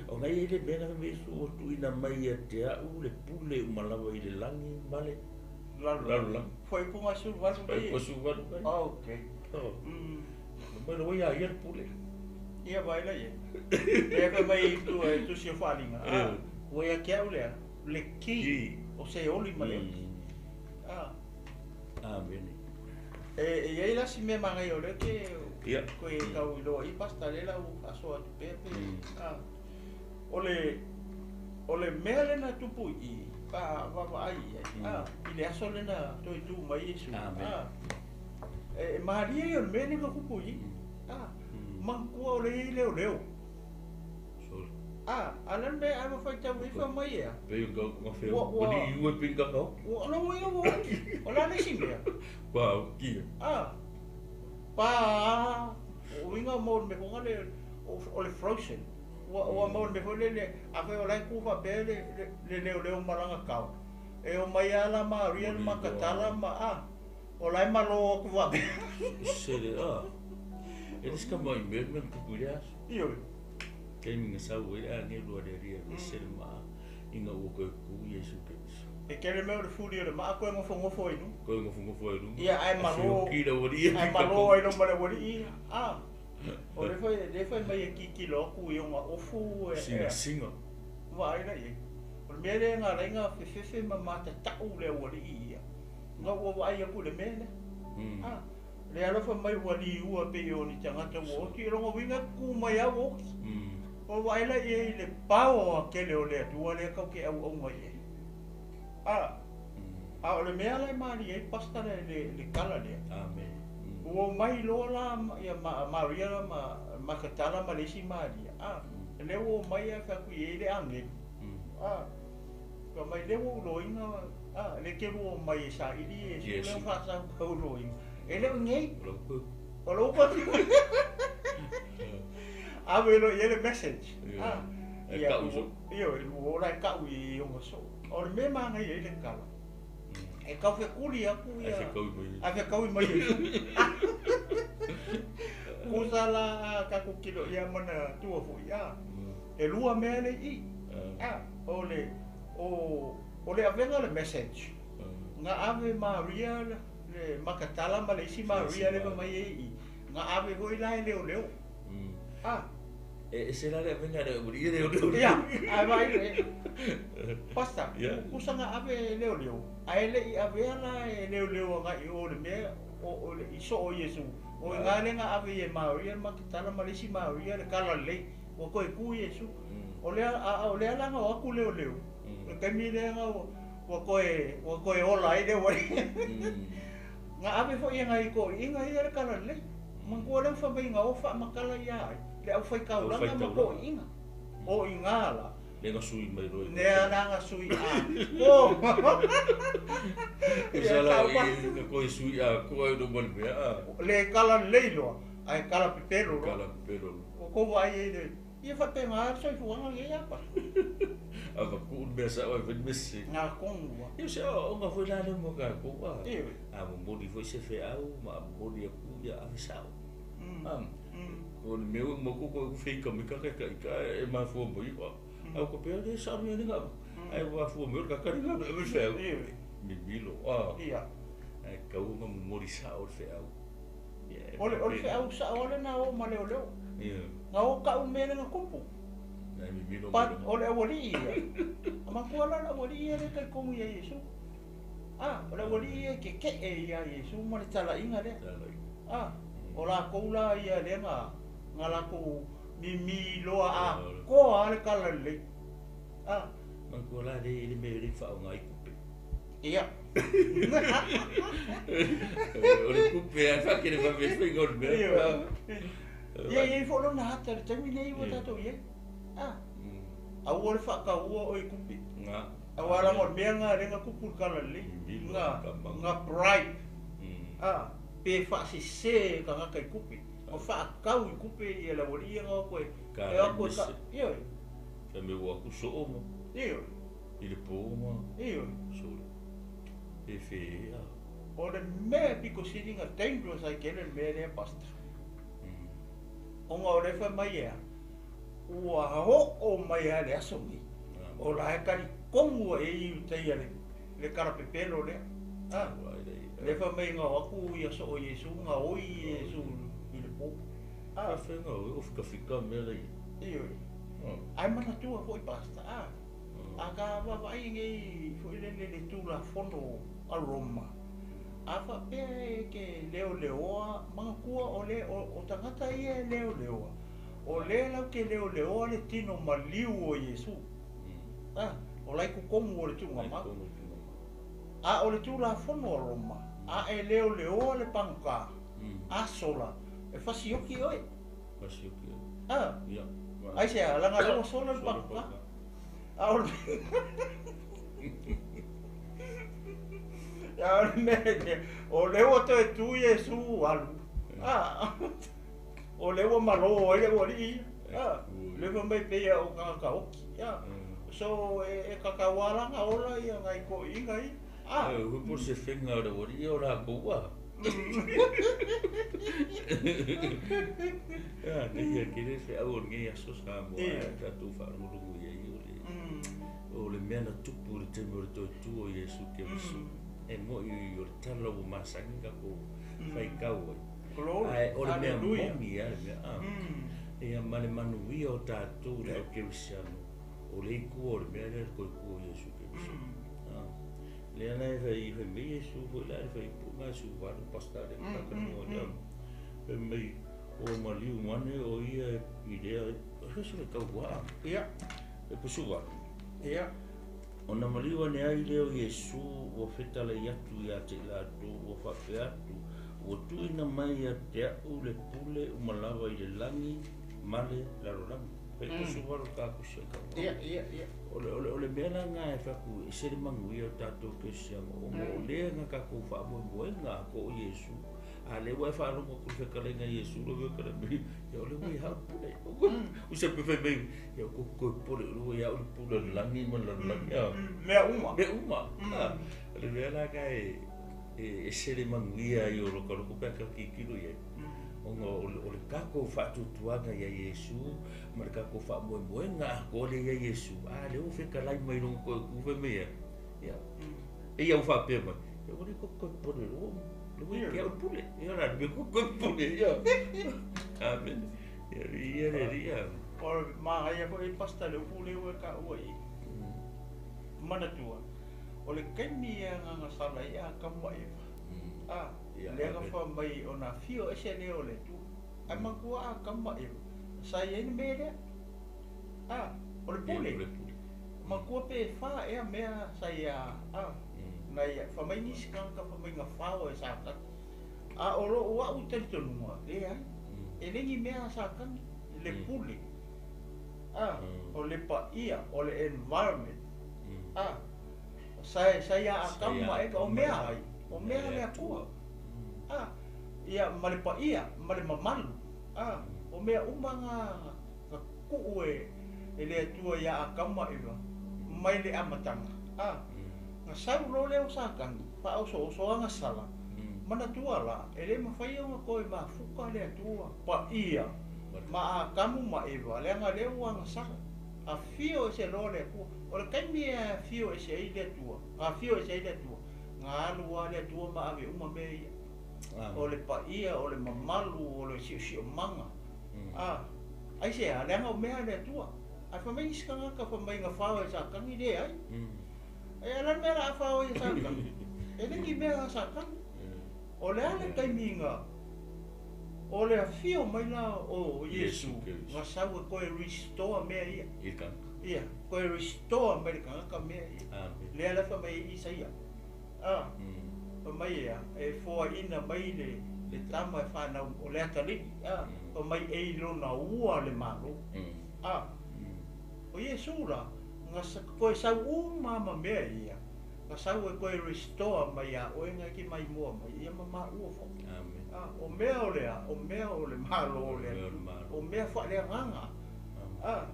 ona e i ai le mea lena fai mai Iesu, ua tuuina mai ia te a'u le pule uma lava i le lagi ma le lalolagi. Fuaiupu 18 lea. Fuaiupu 18 lea. Ok. Fai mai ua ia ia le pule. Ia vaai la i ai. Lea fai mai i tua i Tusi o Faaaliga, ua ia te a'u lea le ki o Seoli ma le oti. Amene. E i ai la si mea manaia o lea ke koe tau iloa i pasta lea la ua faasoa atu pea pe o le mea lena tupu i i pa vaavaai i ai i le aso lena toe tu mai Iesu e malie ia o le mea lena tupu i i manatua o le i ai leoleo. A le mea a faitau ai fai mai ea. Pei o kau ka whea, ua ni ue pei ka kau. Ua no ua ua o la le isi mea. Pa o kia. Pa o winga mo le mefonga le o le frozen. Ua mo le mefo le le a fai o la ku fa pe le le leo leo malanga kau. E o mai ala ma real ma katala ma a. O la ma lo ku fa. Sere a. E le ska mai me me ku ku ia. Io. Taimi na sau ai le agelu a le Alii e ese le maa ina ua toe ku Iesu Keriso. E tele mea o le fuli o le maa koe gofogofo ai luga. Koe gofogofo ai luga. Ia, ae malo. Feoki le aualii. Ae malo ai loma le aualii. A, o le fai, le fai mai e kikilo atu i ona ofu e. Singasinga. Vaai la i ai. O le mea lea na ala ai na fefefe ma matatau le aualii ia. Na ua vaai atu i le mea lea. A, le alofa mai ua liua pei o ni tagata ua oti, o lona uiga e kukū mai lava ua oti. O vaai la i ai i le power tele o le Atua lea tatou te auauna i ai. A o le mea la e malie ai pastor le tala lea. Amen. Ua omai loa la ia Maria la ma Magatala ma le isi Maria. Lea ua omai ae fai atu i ai le agelu. Fai mai lea ua ou loina, lea te lua omai e saili Iesu lea ua faasau tau loina. E le o nei. O lou koe. Ave loa i ai le message. E kau soo. Ioe, ua ola e kau i ona soo. O le mea manaia ai le tala, e tau fekuli atu ia. Ae fekaui mai. Kusa la tatou kilo ia mana tua foi a. E lua mea le i. O le o le avega le message. Na ave Maria le Magatala ma le isi Maria le mai ai i. Na ave foi la e leoleo. E ese la le avega le aualii e leoleo. Ia, ae vaai le Pastor, kusa na ave e leoleo, ae le i avea la e leoleo agai i o le mea o le i soo Iesu. O i ngā le na ave i e Maria le Magatala ma le isi Maria le kala lelei. Ua toe ku Iesu. O lea a o lea la na o atu leoleo. Le taimi lea na ua toe ola ai le aualii. Na ave foi e nai toeaiina ia le kala lelei. Manatua lea na fai mai na o faamatala ia ai le aufaitaulaga ma toeaiina. O i ina la. Lea na sui mai loa. Lea la na sui atoa. Tusa la o i na koe sui atoa i luma o le mea. Le kala lelei loa, ae kala pepelo loa. Kala pepelo loa. Ua tou vaai ai le, ia faapena le soifuaga lenei apa. Avatu le mea sao ae fai le mea sese. Ngā tonu lava. Ia o se aoaoga foi la lea mo tatou a. Ioe. A momoli foi se feau ma a momoli atu ia ave sao. O le mea ua maku ko fei ka me ka ka ka e mafua mai wa. Au ko pe le sa me nga. Ai wa fua me ka ka nga me fe. Mimilo. Ah. Ia. Ai kau nga momoli sa o le feau. O le feau sa'o le na o ma leoleo. Ia. Ga o ka'u mea le ga kupu. Ai mimilo. Pa o le auali'i ia. Matua la le auali'i ia le talitonu ia Iesu. A, o le auali'i ia e keke'e ia Iesu ma le tala'iga lea. A, o lakou la ia lea ga lakou mimi loa akoa a le kala lelei. A. Matua la le le me le faaoga ai kupe. Ia. O le kupe ai fa ke le fa me fai gol me. Ia ia fo lona hata le taimi nei ua tatou iai. A. Aua le faataua o i kupe. Nga. Aua laga o le mea ga lea ga kupu le kala lelei. Ga bribe. A pe faasesē e tagata i kupe. Ma faatau i kupe ia le aualii ia ga o atu e. E o atu e ka. Ioe. Fa me ua ku soo mo. Ioe. I le po ma. Ioe. Solo. E fe a. O le mea pito sili na dangerous ai tele le mea lea pastor. Ona o le fai mai ea, ua oo mai lava i le aso nei, o la e talitonu ai i Iutaia le kalapepelo lea. A, le fai mai na o atu ia soo Iesu, na oi Iesu i le po. A fenga o fikafika mea la ia. Ioe. Ae manatua foi pastor, a, a ka vaavaai nei foi lele le Tulafono a Roma, a faapea e ke leoleoa, manatua o le o tagata ia e leoleoa, o lea lau te leoleoa le tino maliu o Iesu. A, o lai totonu o le tuugamau. A o le Tulafono a Roma, a e leoleoa le pagota, a sola, e fasioki oe. Fasioki oe. A, aisea, laga lea ua sola le pagota. A o le a o le mea o lea ua toe tu Iesu alu. A, o lea ua malo ai le aualii ia. A, le fai mai pei o tagata oki. A, so e tatau lava la ona ola ia nai toeaiina ia. A. E po se fenga o le aualii o lakou a. Ia, nei ia kele feau o lenei aso Samoa e tatou faalogologo i ai o le mea na tupu i le taimi o le toe tu o Iesu Keriso. E mo'i o le tala ua masani tatou faitau ai. Ae o le mea moni a le mea a. Ia ma le manuia o tatou le au kerisiano o le itu o le mea lea le toe tu o Iesu Keriso. Lea la e fai fai mai Iesu foi la le fai po nga su valu pasta le ka mo le. Fai mai o maliu mane o ia i lea o se le kau wa. Ia. E pusu valu. Ia. Ona maliu ane ai lea o Iesu ua fetalai atu ia te i latou ua faapea atu, ua tuuina mai ia te a'u le pule uma lava i le lagi ma le lalolagi. Fai pusu valu ka kusi ai kau. Ia, ia, ia. O le mea la nga e faku e se le manuia o tatou kerisiano ona o lea nga tatou faamoemoega ko o Iesu. A le ua e faalogo atu i le fetalaiga Iesu le fetalai mai, ia o le ua ia au le pule. U se pe fai mai, ia ko ko pule ua ia au le pule o le lagi ma le lalolagi. Mea uma. Mea uma. O le mea la ka e se le manuia ai o loko loko pe ka kikilo i ai. Ona o le tatou faatuatuaga ia Iesu ma le tatou faamoemoega atoa lea ia Iesu. A le ua fetalai mai loga toe tu fai mai ia. Ia. E ia ua faapea mai. Ia ua le ko ko pule ua le ua ia au pule. Ia la le ko ko pule ia. Amen. Ia ia le ia. O manaia foi pastor le upu lea ua e taua i i. Manatua, o le taimi ia agaga sala ai Atamu ma Eva. A, lea na fai mai ona afio ese lea o le Atua. Ae manatua Atamu ma Eva, sa i ai le mea lea. A, o le pule. Manatua pe fa ea mea sa ia, a, na ia, fai mai nisi tagata fai mai na fao e Satani. A o lou a'u talitonuga, leai, e le ni mea a Satani, le pule. A, o le paia, o le environment. A, sa ia Atamu ma Eva, o mea ai, o mea le Atua. A, ia ma le paia, ma le mamalu. A, o mea uma nga tuu e le Atua ia Atamu ma Eva, mai le amataga. A, na sau loa lea o Satani, faaosoosoaga sala, manatua la, e le mafai ona toe mafuta le Atua paia. Ma Atamu ma Eva, leaga lea ua agasala. Afio ese loa le Atua. O le taimi e afio ese ai le Atua, na afio ese ai le Atua, na alu lava le Atua ma ave uma mea ia. O le paia, o le mamalu, o le siosiomaga. A, aisea? Leaga o mea a le Atua. Ae fai mai nisi tagata fai mai na fao e Satani, leai. E a la le mea o le a fao ai e Satani? E le ni mea a Satani. O le a le taimi na o le afio mai la o Iesu na sau e toe restore mea ia. I le tagata. Ia, toe restore mai le tagata mea ia. Lea la fai mai ai Isaia. A, fai mai e a, e foaina mai le le tama e fanau o le atalii, a, fai mai e i lona ua le Malo. A, o Iesu la, na toe sau uma lava ma mea ia, na sau e toe restore mai ia oe na e te maimoa mai ia ma maua foi. A, o mea o le a? O mea o le Malo o le Atua, o mea faaleagaga. A,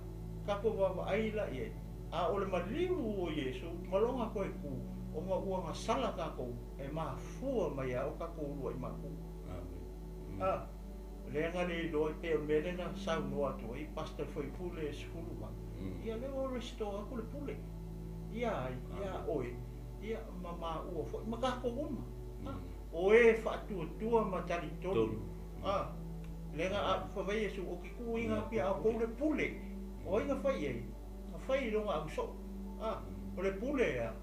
tatou vaavaai la i ai, a o le maliu o Iesu ma lona toe tu, ona ua gasala tatou e mafua mai ia o tatou uluai matua. A, lea na le iloa ai pei o le mea lea na saunoa atu ai Pastor Faipule e 18, ia lea ua restore atu le pule ia ai, ia oe, ia ma maua foi, ma tatou uma. A, o e faatuatua ma talitonu. A, lea na fai mai Iesu, ou te tuuina atu ia outou le pule. O ai na fai i ai? Na fai i lona ausoo. A, o le pule ea,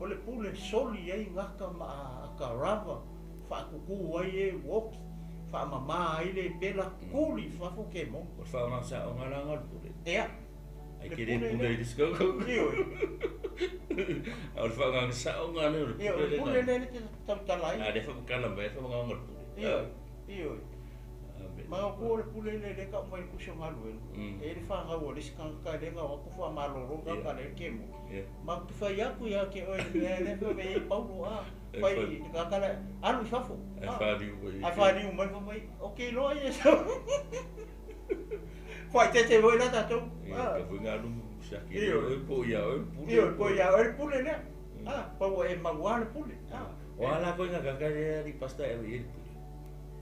o le pule soli ai gata ma akarava, faatutu ai e uoki, faamama ai le pela, tuli i fafo kemona. O le faaaoga la lena o le pule. Ea. Ai ke le pule i le sikaukau. Ioe. A o le faagaga saoga lea o le pule. Ioe, o le pule lea e te tautala ai. A lea faamatala mai ai le faaaogaga o le pule. Ioe, ioe. Manatua o le pule lea lea e tau mai i le tusi o galuega, e i ai le fanau a le isi tagata lea na o atu faamalolo le tagata lea i le kemo. Matou te fai atu ia te oe i le mea lea fai mai ai Paulo, a, fai i le tagata lea, alu i fafo. Ae faliu mai fai mai, ou te iloa ia sau. Faaeteete foi la tatou. Ioe, po o ia oe le pule lea. Pau ua e maua le pule. O a la koe tagata lea alii pastor e ave i ai le pule?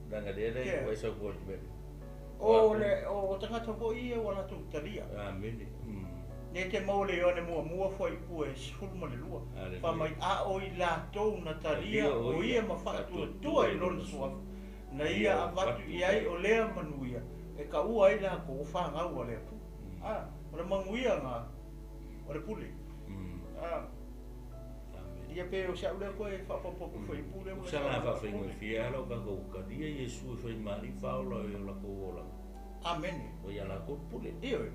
Leaga lea la ua e saunoa i le mea lea. O le o tagata foi ia ua latou talia. Amene. Nei te maua le Ioane muamua fuaiupu e 12, fai mai, A o i latou na talia o ia ma faatuatua i lona suafa, na ia avatu i ai o lea manuia e taua ai latou o fanau a le Atua. A, o le manuia na o le pule. A, ia pe o si au lea toe faaopoopo atu fuaiupu lea ua e saunoa. O se faafaigofie lava lo tatou talia Iesu e fai ma Alii faaola i o latou olaga. Amene. Ua ia latou pule. Ioe.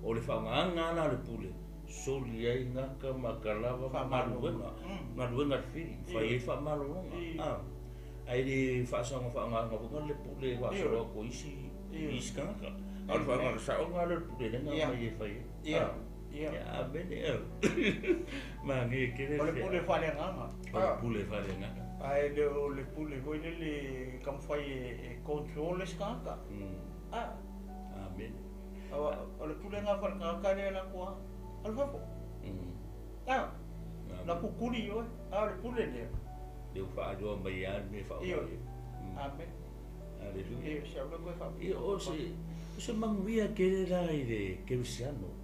O le faaaogaga la o le pule, soli ai gata ma kalava ma galuega, galuega a le fili, fai ai faamalologa. A, ae le faasaga faagaga foi na le pule e faasolo atu i isi, isi tagata. A o le faagaga saoga lea o le pule lea na aumai e fai ai. Ia. Amene. Manaia tele. O le pule faaleagaga. O le pule faaleagaga. Ae le o le pule foi lele e taumafai e control le isi tagata. A. Amene. O le pulega faale-tagata lea e alu atu lava, alu fafo. A, na kukuli i oe, a o le pule lea. Lea ua faailoa mai lava le mea e faaaoga i ai. Amene. Aleluia. Ioe, si au lea toe faapea. Ia, o se, o se manuia tele la i le kerisiano.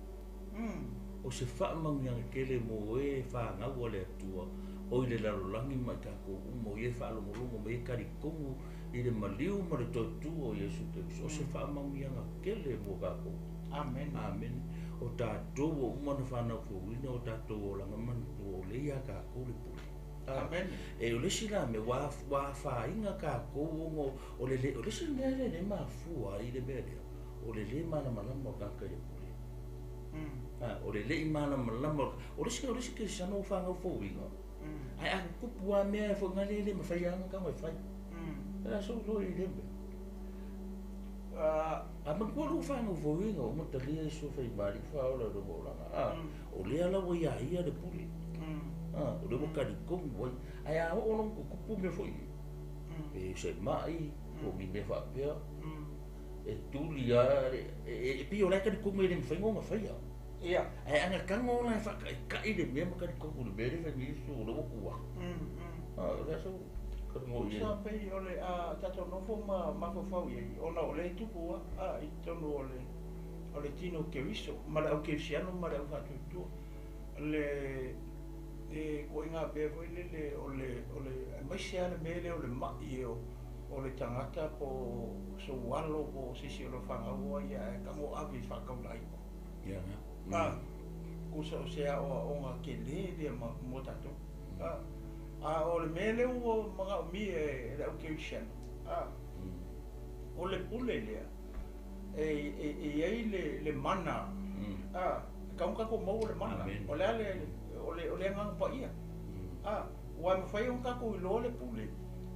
O se faamanuiaga tele mo e fanau a le Atua o i le lalolagi ma i tatou uma o ia e faalogologo mai e talitonu i le maliu ma le toe tu o Iesu Keriso. O se faamanuiaga tele mo tatou. Amene. Amene. O tatou ua uma ona fanau fouina o tatou olaga manatua o lea ia tatou le pule. Amene. E o le isi la mea ua afaina tatou ona o le le, o le isi mea lea e mafua ai le mea lea, o le le malamalama o le tagata i le pule. O le le i malamalama o le isi, o le isi kerisiano ua fanau fouina, ae a tutupu lava mea foi na lea e le mafai lava ona tago e fai. E la sou iloa i lea mea. A manatua lou fanau fouina ua uma talia Iesu e fai ma Alii faaola i lona olaga, a, o lea la ua ia ia le pule. A, o lea ua talitonu ai. Ae a oo loa ona tutupu mea foi ia, pe se mai, po o ni mea faapea, e tuli lava, e pei o la e talitonu e le mafai ona faia. Ia. Ae ana tago la e faataitai le mea ma talitonu i le mea lea e fai nei Iesu o lea ua tu atu. A, o le a sau. Tusa pei o le a tatou nofo ma mafaufau i ai, ona o lea e tupu lava i totonu o le tino Keriso ma le au kerisiano ma le au faatuatua le ituaiga mea foi lele o le aemaise lava le mea lea o le mai o le tagata po o sou alo po o se isi o lau fanau o ai ae tago ave i faataulaiga. Tusa o se aoaoga tele lea mo tatou. A o le mea lea ua manaomia e le au kerisiano, o le pule lea e i ai le mana, e tatau ona tatou maua le mana. O le a le, o le Agaga Paia. Aua e mafai ona tatou iloa le pule,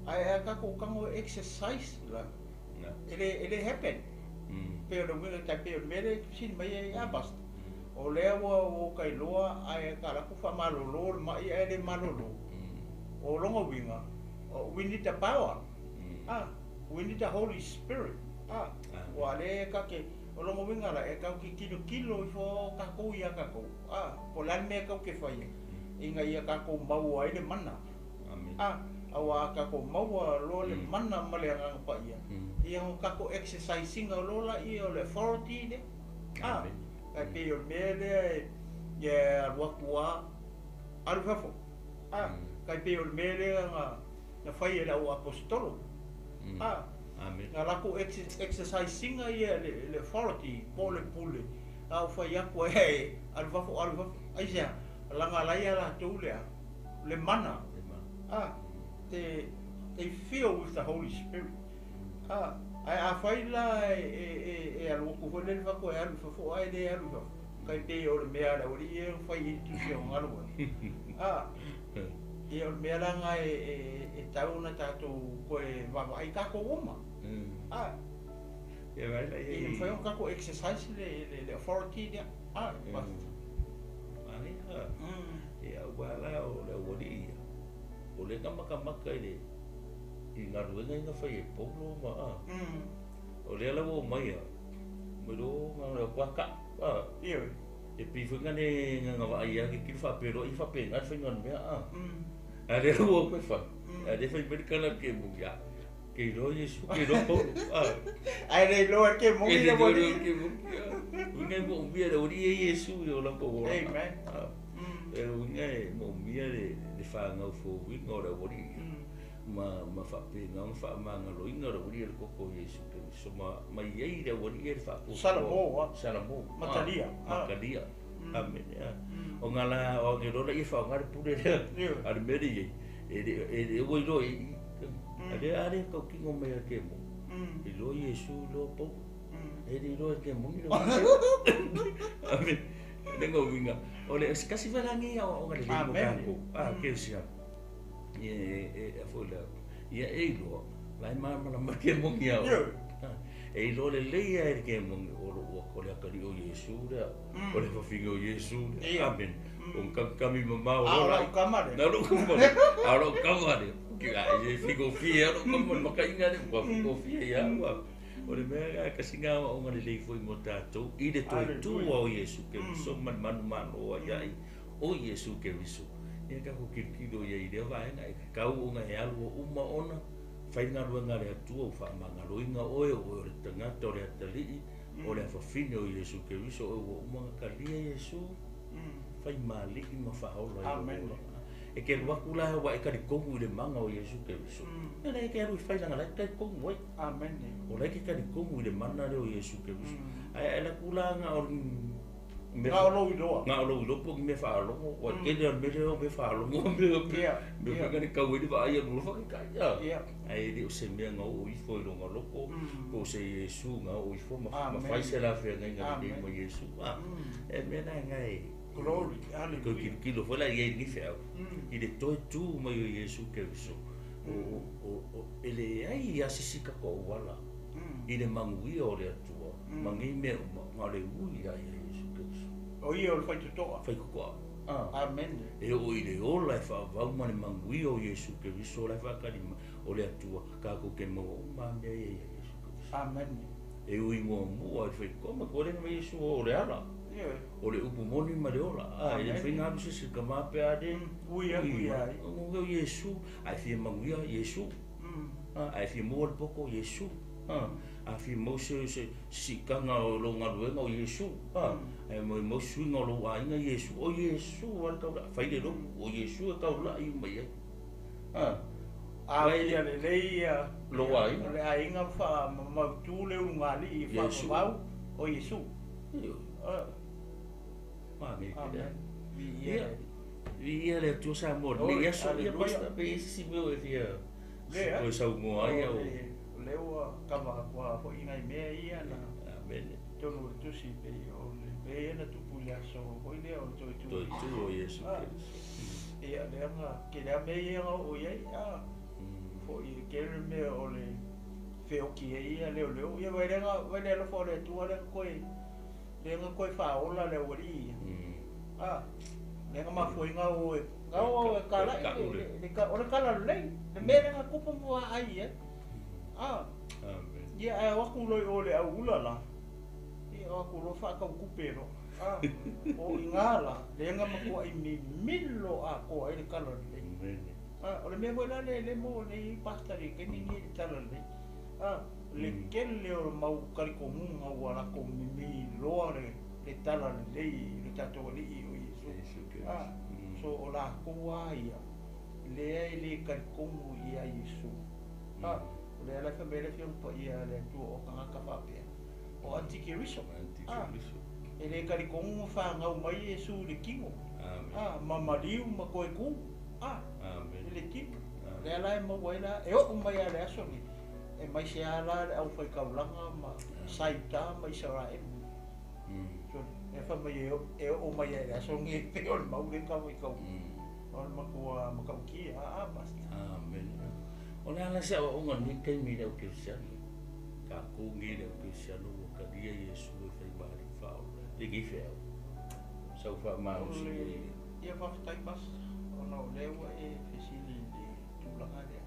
ae a tatou tago e exercise la, e le happen. Pei o le uiga tai pei o le mea lea e fesili mai ai a Pastor, o lea ua ota iloa ae ta alu atu faamalolo le mai ae le malolo. O lona uiga, we need the power. We need the Holy Spirit. Aua lea ta te, o lona uiga la, e tatou te tilotilo ifo tatou ia tatou. Po o le a le mea e tatou te faia ina ia tatou maua ai le mana. Aua a tatou maua loa le mana ma le Agaga Paia, ia ona tatou exercise ina loa laia o le authority lea. E pei o le mea lea e alu atu lava, alu i fafo. Tai pei o le mea lea na fai e le au aposetolo. Na latou exercise ina ia le authority po o le pule, a ou fai atu ai, alu fafo, alu fafo. Aisea? Laga la ia latou le mana. They fill with the Holy Spirit. Ae afai la e alu atu foi lele fai atu e alu i fafo ae le alu i fafo, tai pei o le mea a le aualii ia na fai i le tusi o galu ai. Ia o le mea la lena e tau ona tatou toe vaavaai tatou uma. E mafai ona tatou exercise le authority lea. Ia aua la o le aualii ia, o lea na matamata i le i galuega ia na fai e Paulo ma o lea la ua omai a mai lo na o atu a e pei foi na ne na vaai a ke kilo faapea ia faapena le faiga o le mea a lea la ua o fai a lea fai mai le tala ke mo ia ke iloa Iesu ke iloa Paulo Ae le iloa ke mongi le aualii. Ke mongi uiga e moomia le aualii e Iesu i o latou olaga. Amen. E uiga e moomia le fanau fouina o le aualii ma faapena ona faamagaloina o le aualii e le toto o Iesu Keriso ma iai le aualii e le faatuatua. Salamo. Salamo. Matalia. Matalia. Amen. O ngā la o angelola ia whaonga le pule lea. A le mea le iai. E le ua iloa i. A le a le kau kingo mai a ke mo. Iloa Iesu iloa Paulo. E le iloa ke mongi le Amen. Le ngau winga. O le kasi whalangi ia o ngā le le mo kākou. Ke sia. E a foi la. Ia e iloa. Lai mana ma ke mongi au. E iloa le leia e ke mongi o lo ua ko le akali o Iesu lea. O le whawhinga o Iesu lea. Amen. O kami mamao. A o lau kama le. Na lau kama le. A o lau kama le. Ki a e whigo fia o lau kama le makainga le. Ua whigo fia ia ua. O le mea kasi ngā o ngā le lei foi mo tātou. I le toi tua o Iesu Keriso. Ma le manu mano a iai o Iesu Keriso. Ia ka ko kirikiro ia i lea vaenga e kau o ngā he alu o uma ona. Whai ngā rua ngā le atua o whaamangaloinga oe o le tangata o le atalii o le awhawhine o Iesu Keriso o ua uma ngā kalia Iesu. Whai maalii ma whaola i Amen. ola. E ke luaku la wa e kari kongu i le manga o Iesu Keriso. Nana e ke alu i whai langa lai kari kongu ai. Amen. O lai ke kari kongu i le mana le o Iesu Keriso. Ai e la kula ngā o Ngā o lou iloa. Ngā o lou iloa po ki mea whaalongo. Wa kele a mele o mea whaalongo. Mea whakane kau e ni wa ai a nula whake kai. Ai e o se mea ngā o ifo i longa loko. Po o se Iesu ngā o ifo ma whai se la whea ngai ngā le mo Iesu. E mea nā ngai e. Glory, hallelujah. Ko kilo foi la ia ni wheau. I le toi tū mai o Iesu Keriso. O ele ai ia sisi ka ko wala. I le manguia o le atua. Mangi mea uma ngā le ui ia Iesu Keriso. O ia o le whaitotoa. Whaitotoa. Amen. E o i le ola e whaavau ma le manguia o Iesu Keriso la whakarima o le atua. Ka ko ke maua uma mea ia Iesu Keriso. Amen. E ui mua mua i whaitotoa ma kore mai Iesu o le ala. O le upu moni ma le ola. E le mafai ona alu se isi i le Tama pe a le Ui atu ia ai. O Iesu, a e fia manuia, Iesu. A e fia maua le poto, Iesu. A fia maua se siitaga o lou galuega, o Iesu. A e maua se suiga o lou aiga, Iesu. O Iesu lava le taulai. Fai le lotu, o Iesu e taulai uma i ai. A fia lelei ia lou aiga. Le aiga faamamautu le ulugalii faavavau, o Iesu. Amen. Ia, viia le Atua Samoa i lenei aso. Ia Pastor, pe i ai se isi mea ua e fia toe saunoa ai au. O lea ua kava atu lava foi nai mea ia na Amene. Totonu o le tusi pei o le mea ia na tupu i le aso foi lea o le toe tu. Toe tu o Iesu Keriso. Ia, lea na tele lava mea ia na oo i ai, foi e tele le mea o le feoti ai ia leoleo. Ia vaai lea, vaai le alofa o le Atua lea na toe lea na toe faaola le aualii ia. Lea na mafua ai na o e na o e kalai le o le talalelei, le mea lea na tupu ma vaai i ai. Ia ae o atu loa i o i le au ula la, ia o atu loa faatau tupe loa. O i ina la, lea na matuai mimilo atoa ai le talalelei. O le mea foi la lea lea e maua nei ai pastor i le taimi lenei i le talalelei. Le tele o le mau talitonuga ua latou mimiloa le talalelei i le tatou Alii o Iesu. So o latou lava ia lea e le talitonu ia Iesu. O lea la e fai mai ai le Afioga Paia a le Atua o tagata faapea, o antikeriso. E le talitonu na fanau mai Iesu i le tino, ma maliu ma toe tu i le tino. Lea la e maua ai la, e oo mai lava i le aso lenei, e mai se a la le aufaitaulaga ma Saita ma Isaraelu. E fai mai e oo mai lava i le aso lenei e pei o le mau lea na faitau. O le matua matautia, Pastor. Amen. O le a la se aoaoga i lenei taimi i le au kerisiano? Tatou nei le au kerisiano ua talia Iesu e fai ma Alii Faaola lenei feau. Sau faamalosi mai i le. Ia faafetai Pastor, ona o lea ua e fesili i le tulaga lea.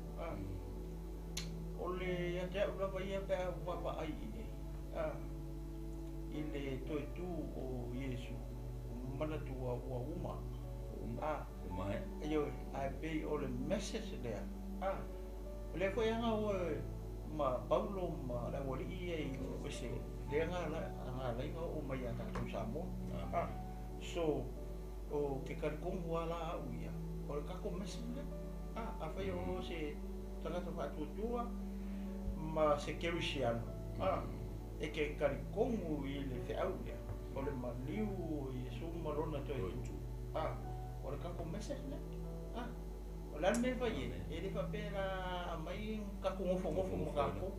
O le ia te au lava ia pe a ou vaavaai i ai, i le toe tu o Iesu, manatua ua uma. Ioe, ae pei o le message lea, o lea foi na o ma Paulo ma le aualii ia i ese, lea na ala ai ona oo mai ia tatou Samoa. So, o ke talitonu lava la au ia, o le tatou message lea. Afai o se tagata faatuatua ma se kerisiano, e ke talitonu i le feau lea, o le maliu o Iesu ma lona toe tu. O le tatou message lea. O le a le mea e fai ai? E le faapea la aumai tatou nofonofo ma tatou.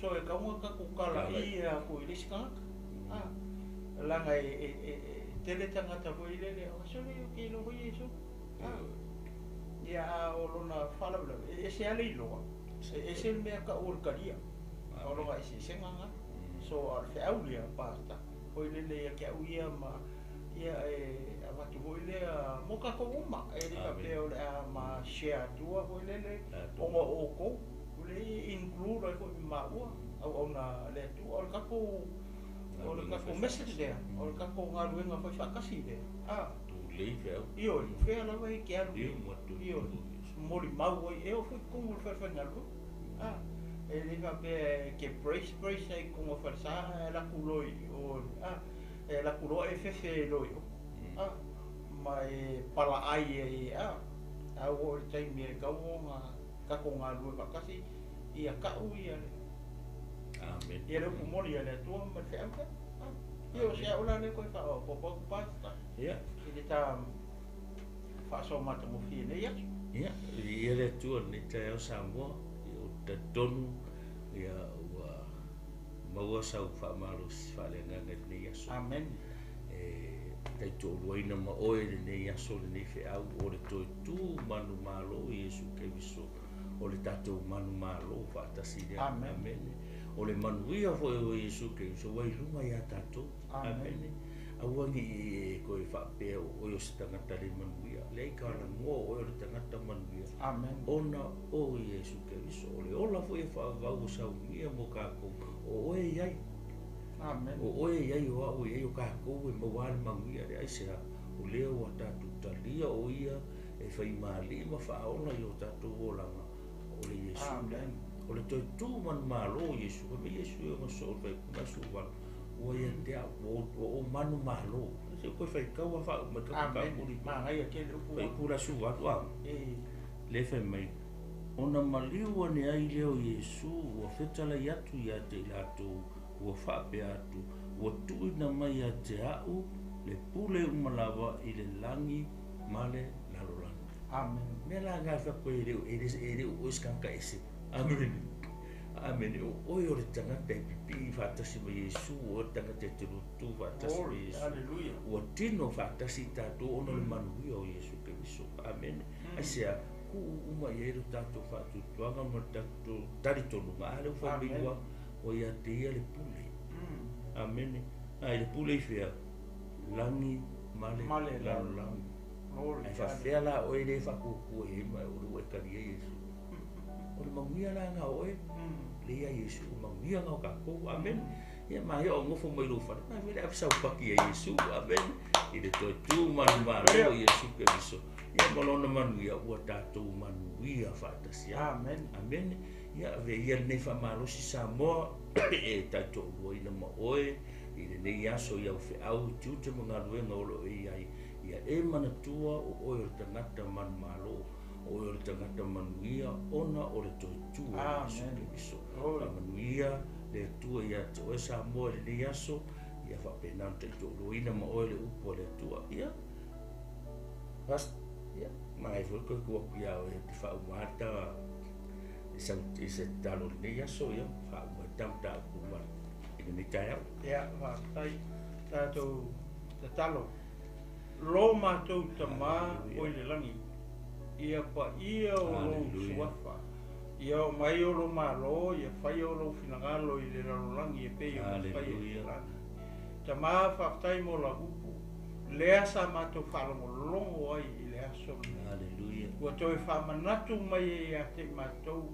So e tatau ona tatou talai atu i le isi tagata. Leaga e tele tagata foi lele, o sole ou te iloa foi Iesu. Ia a o lona faalavelave, e ese lava le iloa, e ese le mea tau o le talia. O lona eseesega lena. So a o le feau lea, Pastor, foi lele ia te au ia ma ia e avatu foi lea mo tatou uma. E le faapea o le a ma share atua foi lele ona o outou. O le include ai foi ma maua auauna a le Atua. O le tatou o le tatou message lea, o le tatou galuega fai faatasi lea. Tulei feau. Ioe, fea lava e te alu. Ioe, molimau ai, e oo foi i totonu o le falefaigaluega. E le faapea e te brace brace ai i totonu o le falesa ae alu atu loa i o, e alu atu loa e fefe loa i o. Ma e palaai ai, a ua oo i le taimi e tatau ona tatou galulue faatasi, ia tau ia le Amen. Ia le upu moni a le Atua ma le feau lea. Ia o se au la lea koe faaopoopo atu Pastor. Ia. I le ta faasoa matagofie nei aso. Ia, viia le Atua i lenei taeao Samoa, ia ou te talitonu ia ua maua sau faamalosi faaleagaga i lenei aso. Amen. E taitoaluaina ma oe i lenei aso, lenei feau, o le toe tu manumalo o Iesu Keriso, o le tatou manumalo faatasi lea. Amen. Amene. O le manuia foi o Iesu Keriso ua i luga ia tatou. Amen. Aua ne i e toe faapea o oe o se tagata le manuia. Leai ka lagoa o oe o le tagata manuia. Amen. Ona o Iesu Keriso, o le ola foi e faavavau o saunia mo tatou, o oe i ai. Amen. O oe e iai o a'u e iai o kākou e maua le manuia lea aisea o lea ua tatou talia o ia e faimāli'i ma faaola i o tatou olaga o le Iesu lea. Amen. O le toe tu manumalo o Iesu, fai mai Iesu e ona soo i le faaiuga 18, ua ia te a'u, ua ou manumalo. Se i ou toe faitau lava faauma mai ka Amen. mataupu Manaia tele upu. faaiupu le aso 18 a. E. Le fai mai, ona maliu ane ai lea o Iesu ua fetalai atu ia te i latou, ua faapea atu, ua tuuina mai ia te a'u le pule uma lava i le lagi ma le lalolagi. Amen. Mea la lena fai atu e le e le e le o oe se tagata ese. Amene. Amene. O oe o le tagata e pipii faatasi ma Iesu, o oe le tagata e te lotu faatasi ma Glory. Iesu. Hallelujah. Ua tino faatasi tatou ona o le manuia o Iesu Keriso. Amene. Aisea, tuu uma i ai lo tatou faatuatuaga ma le tatou talitonuga. A lea ua fai mai Amen. ua ua ia te ia le pule. Amene. A i le pule i fea? Lagi ma le Ma le lalolagi. Glory. Ae faafefea la oe le faakuakua i ai ma o le ua e talia Iesu. O le manuia la na o oe, le ia Iesu, o manuia na o kākou. Amen. Ia ma ia o nofo mai lou fale, ma vele ave saupaki ia Iesu. Amen. I le toe tu manumalo o Iesu Keriso. Ia ma lona manuia, ua tatou manuia faatasi ai. Amen. Amen. Ia ave ia lenei faamalosi Samoa e taitoaluaina ma oe i lenei aso i au feau i tiute ma galuega o loo e iai. Ia e manatua o oe o le tagata manumalo, o oe o le tagata manuia ona o le toe tu o Iesu Amen. Keriso. Glory. Faamanuia le Atua ia te oe Samoa i lenei aso, ia faapena ona taitoaluaina ma oe le upu a le Atua. Ia, pas, ia, mai foi koe tuu atu ia oe te faauma ata i se tatalo i lenei aso, ia, faauma ai ta mataupu ma i lenei taeao. Ia, faafetai. Tatou tatalo. Lo matou Tamā Hallelujah. o i le lagi, ia paia o lou Hallelujah. suafa, ia oo mai o lou malo, ia faia o lou finagalo i le lalolagi e pei ona faia i le Hallelujah. lagi. Tamā, faafetai mo lau upu, lea sa matou faalogologo ai i le aso lenei. Hallelujah. Ua toe faamanatu mai ai ia te i matou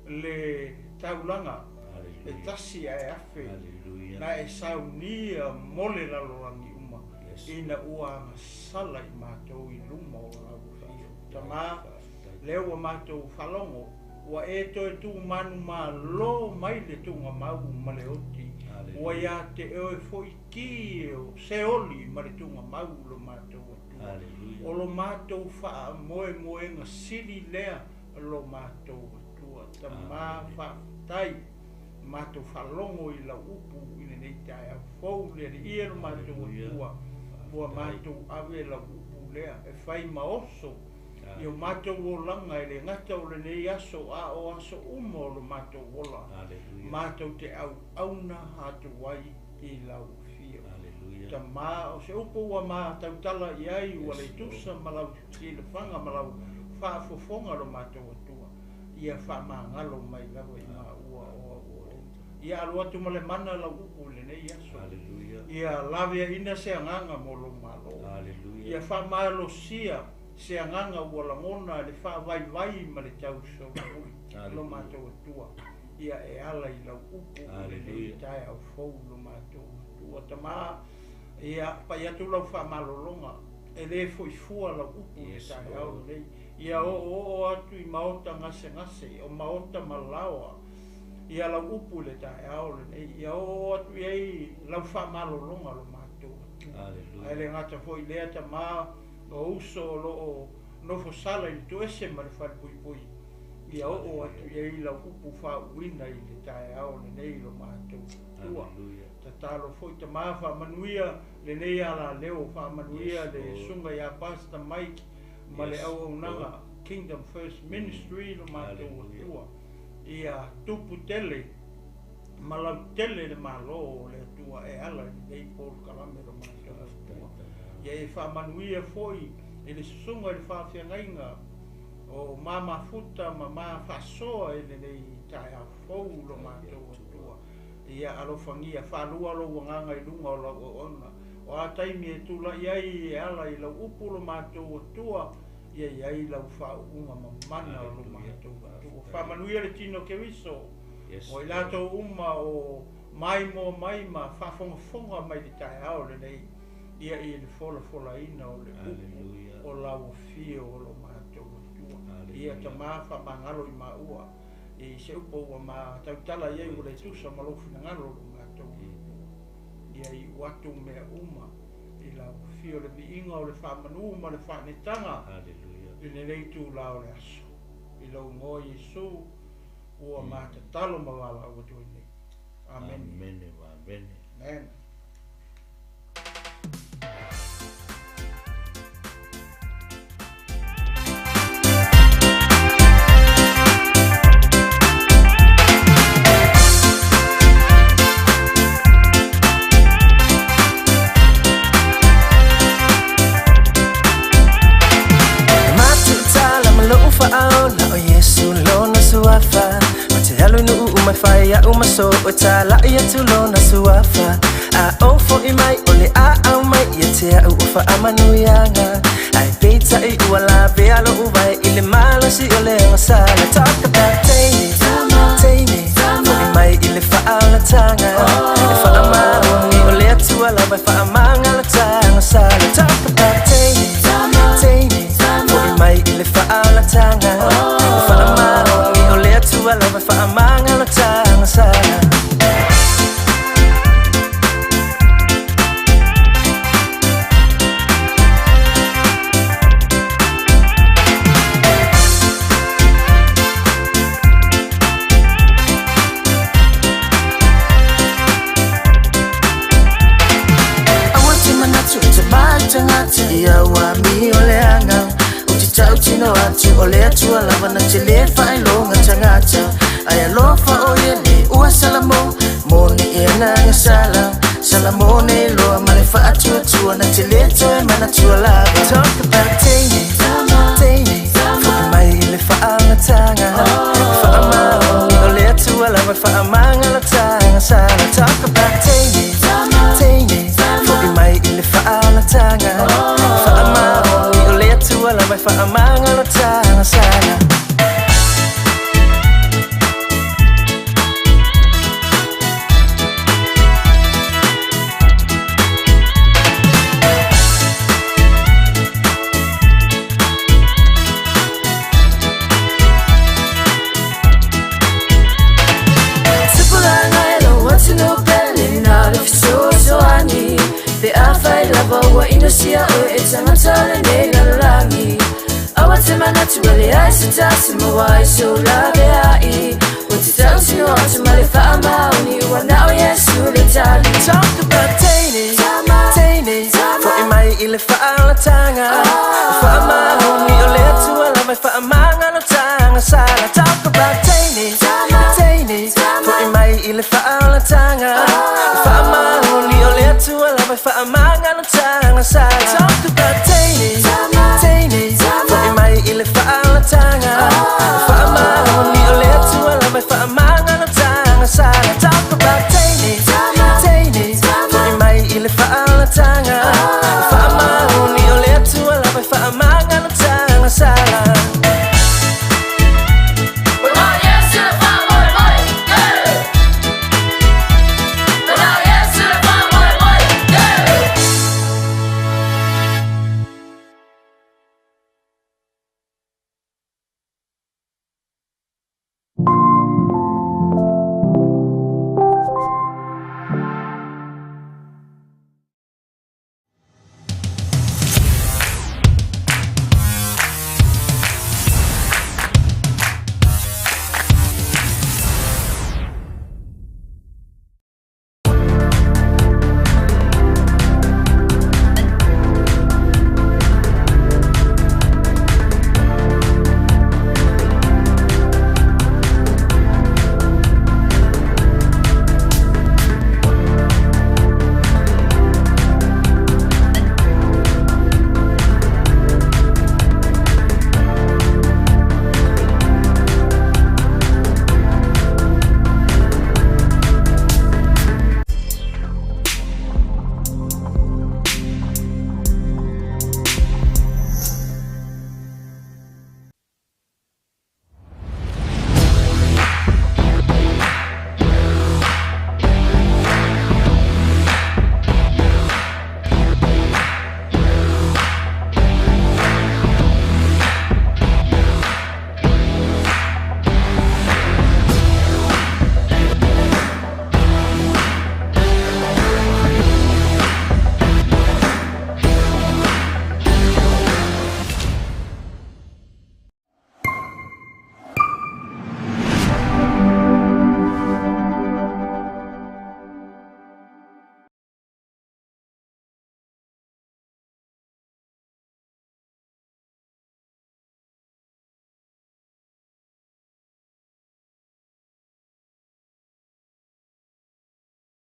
le taulaga e Hallelujah. tasi ae afe Hallelujah. na e saunia mo le lalolagi uma Yes. ina ua agasala i matou i luma o lau afio. Tamā, Faafetai. lea ua matou faalogo, ua e toe tumanu malo mai le tugamau ma le oti. Hallelujah. Ua ia te oe foi ki o seoli ma le tugamau lo matou Atua. Hallelujah. O lo matou faamoemoega sili lea lo matou Atua. Tamā, Amen. faafetai matou faalogo i lau upu i lenei taeao fou le Alii e lo matou Hallelujah. Atua. Ua Faafetai. matou ave lau upu lea e fai ma oso i o matou olaga e le gata o lenei aso a o aso uma o lo matou ola. Hallelujah. Matou te auauna atu ai i lau afio. Hallelujah. Tamā, o se upu ua matautala i ai ua Yes, le tusa ma lau silafaga ma lau faafofoga lo matou Atua. Ia faamagalo mai lava i maua o au o. Ia alu atu ma le mana lau upu i lenei aso. Hallelujah. Ia laveaina se agaga mo lou malo. Hallelujah. Ia faamalosia se agaga ua lagona le faavaivai ma le tausolomuli lo Hallelujah. matou Atua. Ia e ala i lau upu i lenei Hallelujah. taeao fou lo matou Atua. Tamā, ia pai atu lau faamalologa, e lē foifua lau upu i le Yes, taeao Lord. lenei. Ia oo atu i maota gasegase, o maota malaoa, ia lau upu i le taeao lenei. Ia oo atu i ai lau faamalologa lo matou Atua. Hallelujah. Ae le gata foi lea Tamā, o uso o loo nofo sala i le toese ma le falepuipui. Ia oo atu i ai lau upu faauuina i le taeao lenei lo matou Atua. Hallelujah. Tatalo foi Tamā, faamanuia lenei alaleo, faamanuia Yes, le Lord. susuga ia Pastor Mike ma le Yes, auaunaga Lord. Kingdom First Ministry lo matou Hallelujah. Atua. Ia tupu tele ma lautele le malo o le Atua e ala i lenei polokalame lo matou Atua. Ia e faamanuia foi i le susuga i le faafeagaiga o mamafuta ma mafaasoa i lenei taeao fou lo matou Atua. Ia alofagia faalua lou agaga i luga o lau auauna. O a taimi e tulai ai e ala i lau upu lo matou Atua, ia iai lau faauuga mamana o lo Hallelujah. matou Atua. Faamanuia le tino Keriso. Yes, O i Lord. latou uma o maimoa mai ma faafogafoga mai i le taeao lenei, ia i le folafolaina o le upu o lau afio o lo matou Atua. Ia Tama faamagalo i maua i se upu ua ma tautala i ai ua le tusa ma lou finagalo o lo matou Atua. Ia iu atu mea uma i lau afio le viiga o le faamanu ma le faanetaga i lenei itula o le aso. I lou igoa Iesu ua ma tatalo ma valaau atu ai nei. Amene. Amene, amene. Amen. Matutala ma lou faaola o Iesu lona suafa. Ma te alu i nuu uma e fai a'u ma so o e tala'i atu lona suafa. A ou fo'i mai o le aau mai ia te a'u o faamanuiaga. Ae peitai ua lavea lo'u vae i le malosi o le agasala. Talk about teine, teine, fo'i mai i le faaolataga. E faamaoni o le Atua lava e faamagalata agasala. Talk about teine, teine, fo'i mai i le faaolataga. E faamaoni o le Atua lava e faamagalata agasala. Aua te manatu i te mai tagata ia ua mi o le aga. O te tautino atu o le Atua lava na te lē faailoga tagata. Ae alofa o ia le ua Salamo moni e agaga sala. Salamo nei loa ma le faatuatua na te lē toe manatua lava. Talk about teine, teine, fo'i mai i le faaolataga. E faamaoni o le Atua lava e faamagalata agasala. Talk about teine, teine, fo'i mai i le faaolataga. E faamaoni o le Atua lava e faamagalata agasala. Tupulaga e lou atunuu pele na o le fesoasoani. Pe afai lava ua inosia oe e tagata o lenei lalolagi. Aua te manatu e leai se tasi maua ai sou laveai. Ua te tautino atu ma le faamaoni ua na o Iesu le tali. Talk about teine, teine, fo'i mai i le faaolataga. E faamaoni o le Atua lava e faamagalata agasala. Talk about teine, teine, fo'i mai i le faaolataga. E faamaoni o le Atua lava e faamagalata.